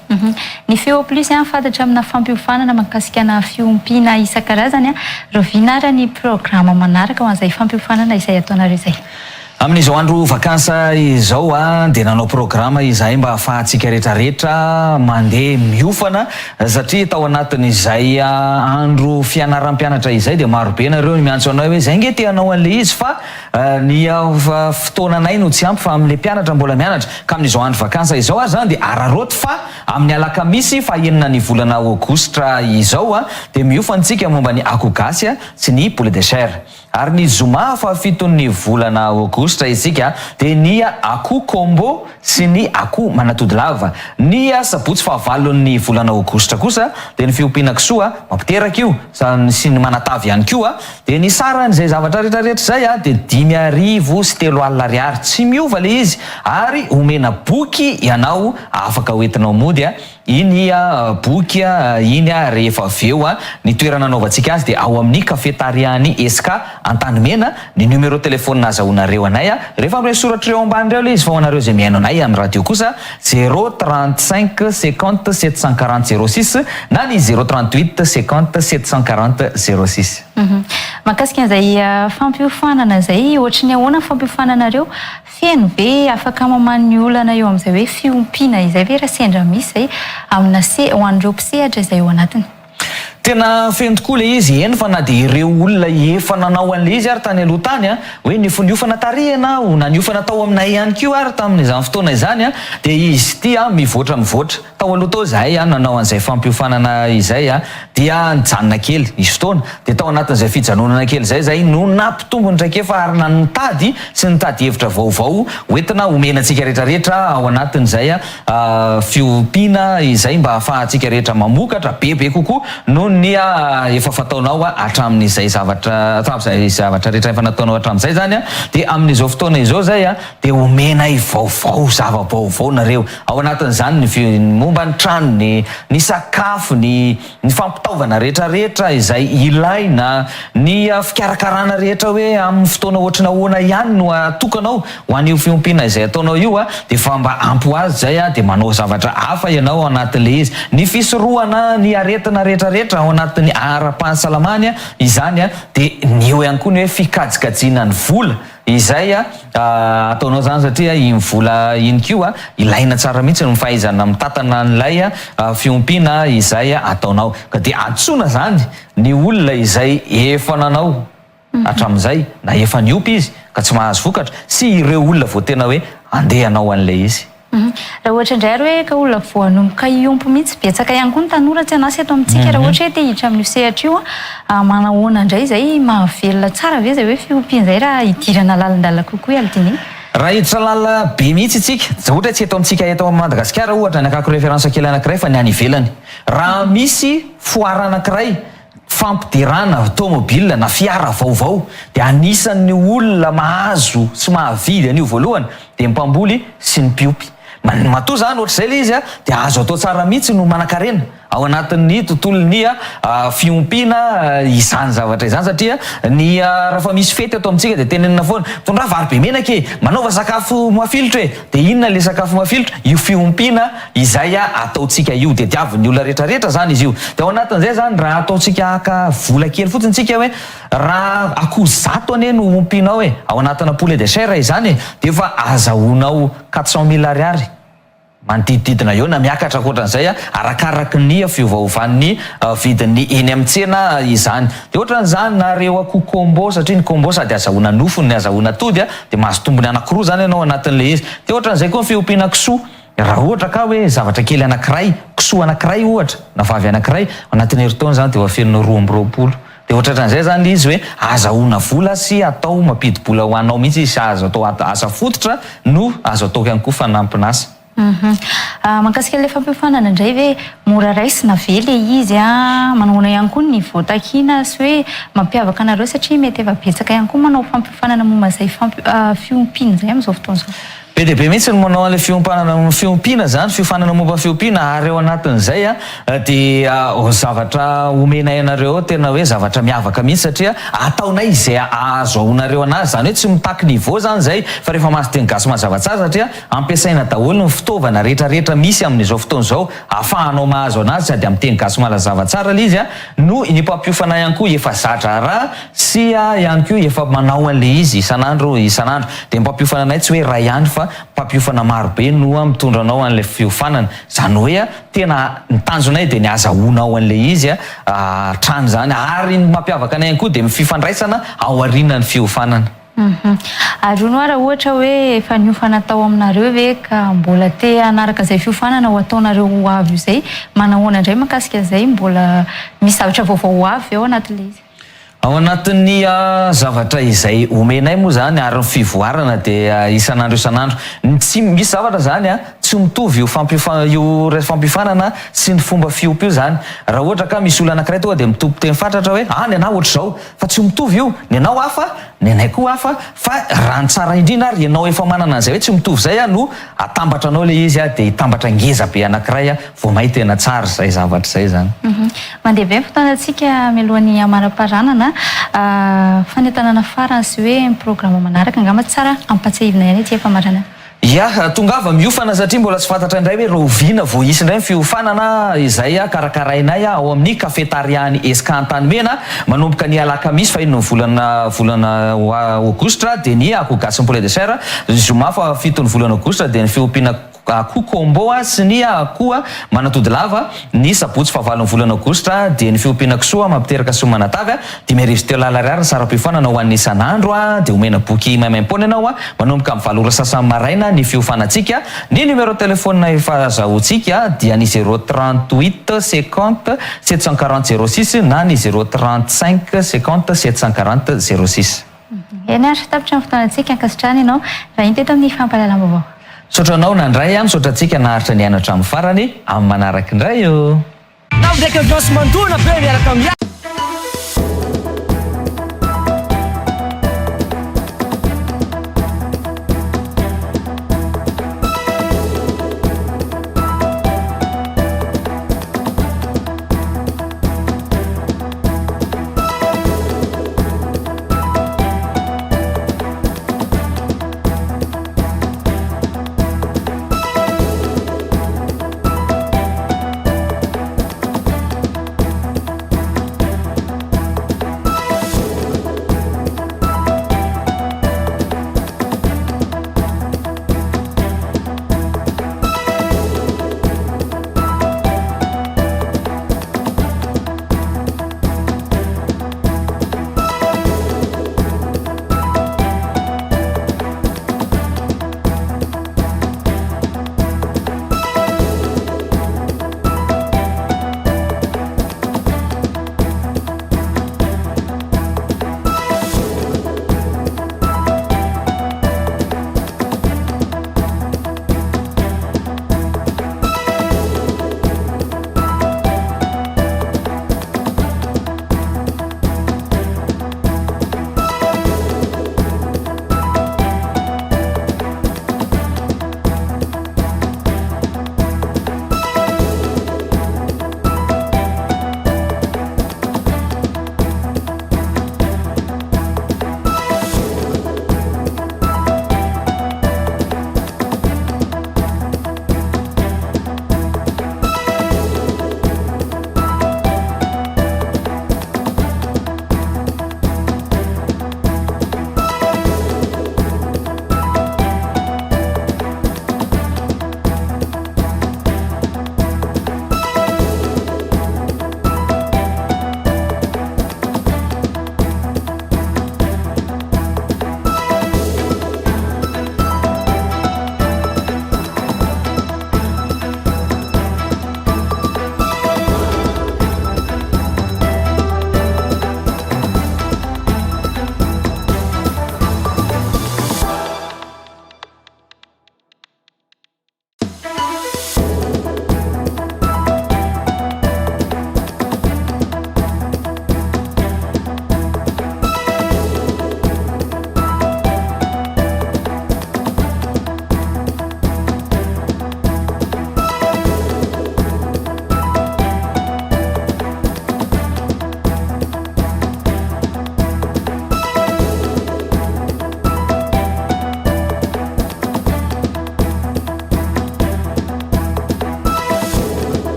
Ny Feo Plus fantatra amina fampiofanana mahakasika ana fiompiana isan-karazany, rahoviana ary ny programa manaraka ho an'izay fampiofanana izay ataonareo izay? Amin'izao andro vakansa izao dia nanao programa izahay mba hahafahantsika rehetra rehetra mandeha miofana satria tao anatin'izay andro fianaram-pianatra izay dia marobe nareo no miantso anay hoe izay nge te hanao an'ilay izy fa ny fotoananay no tsy ampy fa amin'ilay mpianatra mbola mianatra ka amin'izao andro vakansa izao ary izany dia araraoty fa amin'ny alakamisy fahenina ny volana aogositra izao dia miofana isika momba ny akoho gasy sy ny poulet de chair. Ary ny zoma fahafiton'ny volana aogositra isika dia ny akoho combo sy ny akoho manatody lava. Ny sabotsy fahavalon'ny volana aogositra kosa dia ny fiompiana kisoa, mampiteraka io, sy ny manatavy ihany koa. Dia ny saran'izay zavatra rehetra rehetra izay dia 3005 ariary. Tsy miova ilay izy ary omena boky ianao afaka hoentinao mody. Iny boky iny rehefa avy eo ny toerana anaovantsika azy dia ao amin'ny cafetaria-n'ny Esca Antanimena, ny numéro téléphone azahoanareo anay rehefa amin'ireo soratra ireo ambany ireo ilay izy fa ho anareo izay mihaino anay amin'ny radio kosa zéro 35 50 740 zéro six na ny zéro 38 50 740 zéro six. Mahakasika an'izay fampiofanana izay, ohatry ny ahoana ny fampiofananareo? Feno ve afaka mamaha ny olana eo amin'izay hoe fiompiana izay ve raha sendra misy izay amina se ho an'ireo mpisehatra izay ao anatiny? Tena feno tokoa ilay izy, eny fa na dia ireo olona efa nanao an'ilay izy ary tany aloha tany an, hoe niofaniofana tarihina aho na niofana tao aminay ihany koa ary tamin'izany fotoana izany an, dia izy ity an mivoatra mivoatra. Tao aloha tao izahay an nanao an'izay fampiofanana izay an, dia nijanona kely, nisy fotoana, dia tao anatin'izay fijanonana kely izay izahay no nampitombo ny traikefa ary na nitady sy nitady hevitra vaovao hoentina homena antsika rehetra rehetra ao anatin'izay fiompiana izay mba hahafahantsika rehetra mamokatra bebe kokoa noho ny efa fataonao hatramin'izay zavatra hatramin'izay zavatra rehetra efa nataonao hatramin'izay izany dia amin'izao fotoana izao izay dia omenay vaovao zava-baovao nareo ao anatin'izany ny momba ny trano ny ny sakafo ny ny fampitaovana rehetra rehetra izay ilaina, ny fikarakarana rehetra hoe amin'ny fotoana ohatry ny ahoana ihany no atokanao ho an'io fiompiana izay ataonao io dia efa mba ampy ho azy izay dia manao zavatra hafa ianao ao anatin'ilay izy. Ny fisorohana ny aretina rehetra rehetra ao anatin'ny ara-pahasalamana izany dia ny eo ihany koa ny hoe fikajikajiana ny vola Izay ataonao zany satria iny vola iny koa ilaina tsara mihitsy ny fahaizana mitantana an'ilay fiompiana izay ataonao. Ka dia antsoina zany ny olona izay efa nanao hatramin'izay na efa niompy izy ka tsy mahazo vokatra sy ireo olona vao tena hoe andeha hanao an'ilay izy. Raha ohatra indray ary hoe ka olona vao hanomboka hiompy mihitsy, betsaka ihany koa ny tanora tsy an'asa eto amintsika raha ohatra hoe te hiditra amin'io sehatra io an, manahoana indray izay, mahavelona tsara ve izay hoe fiompiana izay raha hidirana lalindalina kokoa i Aldine? Raha hiditra lalina be mihitsy isika, ohatra hoe tsy eto amintsika eto Madagasikara ohatra ny hakako référence kely anankiray fa ny any ivelany, raha misy foire anankiray fampiderana tomobile na fiara vaovao dia anisan'ny olona mahazo sy mahavidy an'io voalohany dia ny mpamboly sy ny mpiompy. Matoa zany ohatr'izay ilay izy dia azo atao tsara mihitsy no manankarena. ao anatin'ny tontolon'ny fiompiana izany zavatra izany satria ny raha misy fety ato amintsika dia tenenina foana, mitondrà vary be menaka e, manaova sakafo mafilotra e, dia inona ilay sakafo mafilotra? Io fiompiana izay ataontsika io, dia diavin'ny olona rehetra rehetra izany izy io. Dia ao anatin'izay izany raha ataontsika haka vola kely fotsiny tsika hoe raha akoho zato anie no ompianao e, ao anatina poulet de chair izany e, dia efa azahoanao 400 mille ariary. Manodidididina eo na miakatra ankoatran'izay arakaraky ny fiovaovan'ny vidin'ny eny amin'ny tsena izany. Dia ohatran'izany na ireo akoho combo satria ny combo sady azahoana nofony ny azahoana atody dia mahazo tombony anankiroa izany ianao anatin'ilay izy. Dia ohatran'izay koa ny fiompiana kisoa. Raha ohatra ka hoe zavatra kely anankiray, kisoa anankiray ohatra na vavy anankiray, anatin'ny herintaona izany dia ho afenina 22. Dia ohatratran'izay izany ilay izy hoe azahoana vola sy atao mampidi-bola ho anao mihitsy izy sy azo atao asa fototra no azo atao ihany koa fanampin'asa. Mahakasika ilay fampiofanana indray ve mora raisina ve ilay izy an? Manahoana ihany koa ny niveau takiana sy hoe mampiavaka anareo satria mety efa betsaka ihany koa manao fampiofanana momba izay fiompiana izay amin'izao fotoana izao. Be dia be mihitsy ny manao an'ilay fiompanana, fiompiana izany, fiofanana momba ny fiompiana ary ao anatin'izay dia zavatra omenay anareo ao tena hoe zavatra miavaka mihitsy satria ataonay izay ahazoanareo anazy, izany hoe tsy mitaky niveau izany izay fa rehefa mahazo teny gasy mazava tsara satria ampiasaina daholo ny fitaovana rehetra rehetra misy amin'izao fotoana izao ahafahanao mahazo anazy sady amin'ny teny gasy malazava tsara ilay izy no ny mpampiofana ihany koa efa za-draharaha sy ihany koa efa manao an'ilay izy isan'andro isan'andro. Dia ny mpampiofana anay tsy hoe iray ihany fa mpampiofana maro be no mitondra anao an'ilay fiofanana. Izany hoe tena ny tanjonay dia ny azahoanao an'ilay izy hatrany izany. Ary ny mampiavaka anay ihany koa dia ny fifandraisana aorianan'ny fiofanana. Ary hono hoa raha ohatra hoe efa niofana tao aminareo ve ka mbola te hanaraka izay fiofanana ho ataonareo ho avy io izay, manahoana indray mahakasika an'izay, mbola misy zavatra vaovao ho avy ve ao anatin'ilay izy? Ao anatin'ny zavatra izay omenay moa izany ary ny fivoarana dia isan'andro isan'andro. Ny tsy, misy zavatra izany tsy mitovy io fampiofa, io fampiofanana sy ny fomba fiompy io izany. Raha ohatra ka misy olona anankiray tonga dia mitompo teny fatratra hoe, ah ny anah ohatr'izao. Fa tsy mitovy io, ny anao hafa, ny anay koa hafa, fa raha ny tsara indrindra ary ianao efa manana an'izay hoe tsy mitovy izay no atambatra anao ilay izy dia hitambatra ngeza be anankiray vao may tena tsara izay zavatra izay izany. Mandeha be ny fotoanantsika mialohan'ny hamaramparanana. Fanentanana farany sy hoe ny programa manaraka angamba tsara ampatsiahivina ihany ety am-pamaranana. Ya, tongava miofana satria mbola tsy fantatra indray hoe rahoviana vao hisy indray ny fiofanana izay karakarainay ao amin'ny Cafetaria-n'ny Esca Antanimena manomboka ny alakamisy fahenina ny volana volana aogositra dia ny akoho gasy sy ny poulet de chair, ny zoma fahafiton'ny volana aogositra dia ny fiompiana akoho combo sy ny akoho manatody lava, ny sabotsy fahavalon'ny volana aogositra dia ny fiompiana kisoa mampiteraka sy manatavy. 35 lahy ariary ny saram-piofanana ho an'ny isan'andro dia omena boky maimaimpoana ianao manomboka amin'ny valo ora sasany maraina ny fiofanantsika. Ny numéro téléphone efa azahoantsika dia ny zéro 38 50 740 06 na ny zéro 35 50 740 06. Eny ary, tapitra ny fotoanantsika, ankasitrahana ianao vahiny teto amin'ny fampahalalam-baovao. Misaotra anao nandray, misaotra antsika naharitra nihaino hatramin'ny farany, amin'ny manaraka indray ô! Tao ndraiky ambiance mandona be miaraka amin'ny.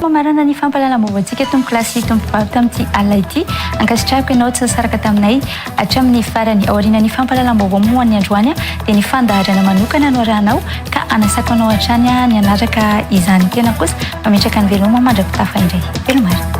mamarana ny fampahalalam-baovaontsika tompokolahy sy tompokovavy tamin'ity alina ity. Ankasitrahako ianao tsy nisaraka taminay hatramin'ny farany. Aorianan'ny fampahalalam-baovao moa ny androany dia ny fandaharana manokana no arahanao ka anasako anao hatrany ny hanaraka izany. Tena kosa mametraka ny veloma mandra-pitafa indray. Veloma ary.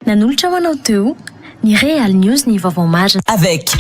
Nanolotra ho anao teo ny Real News ny vaovao marina. Avec.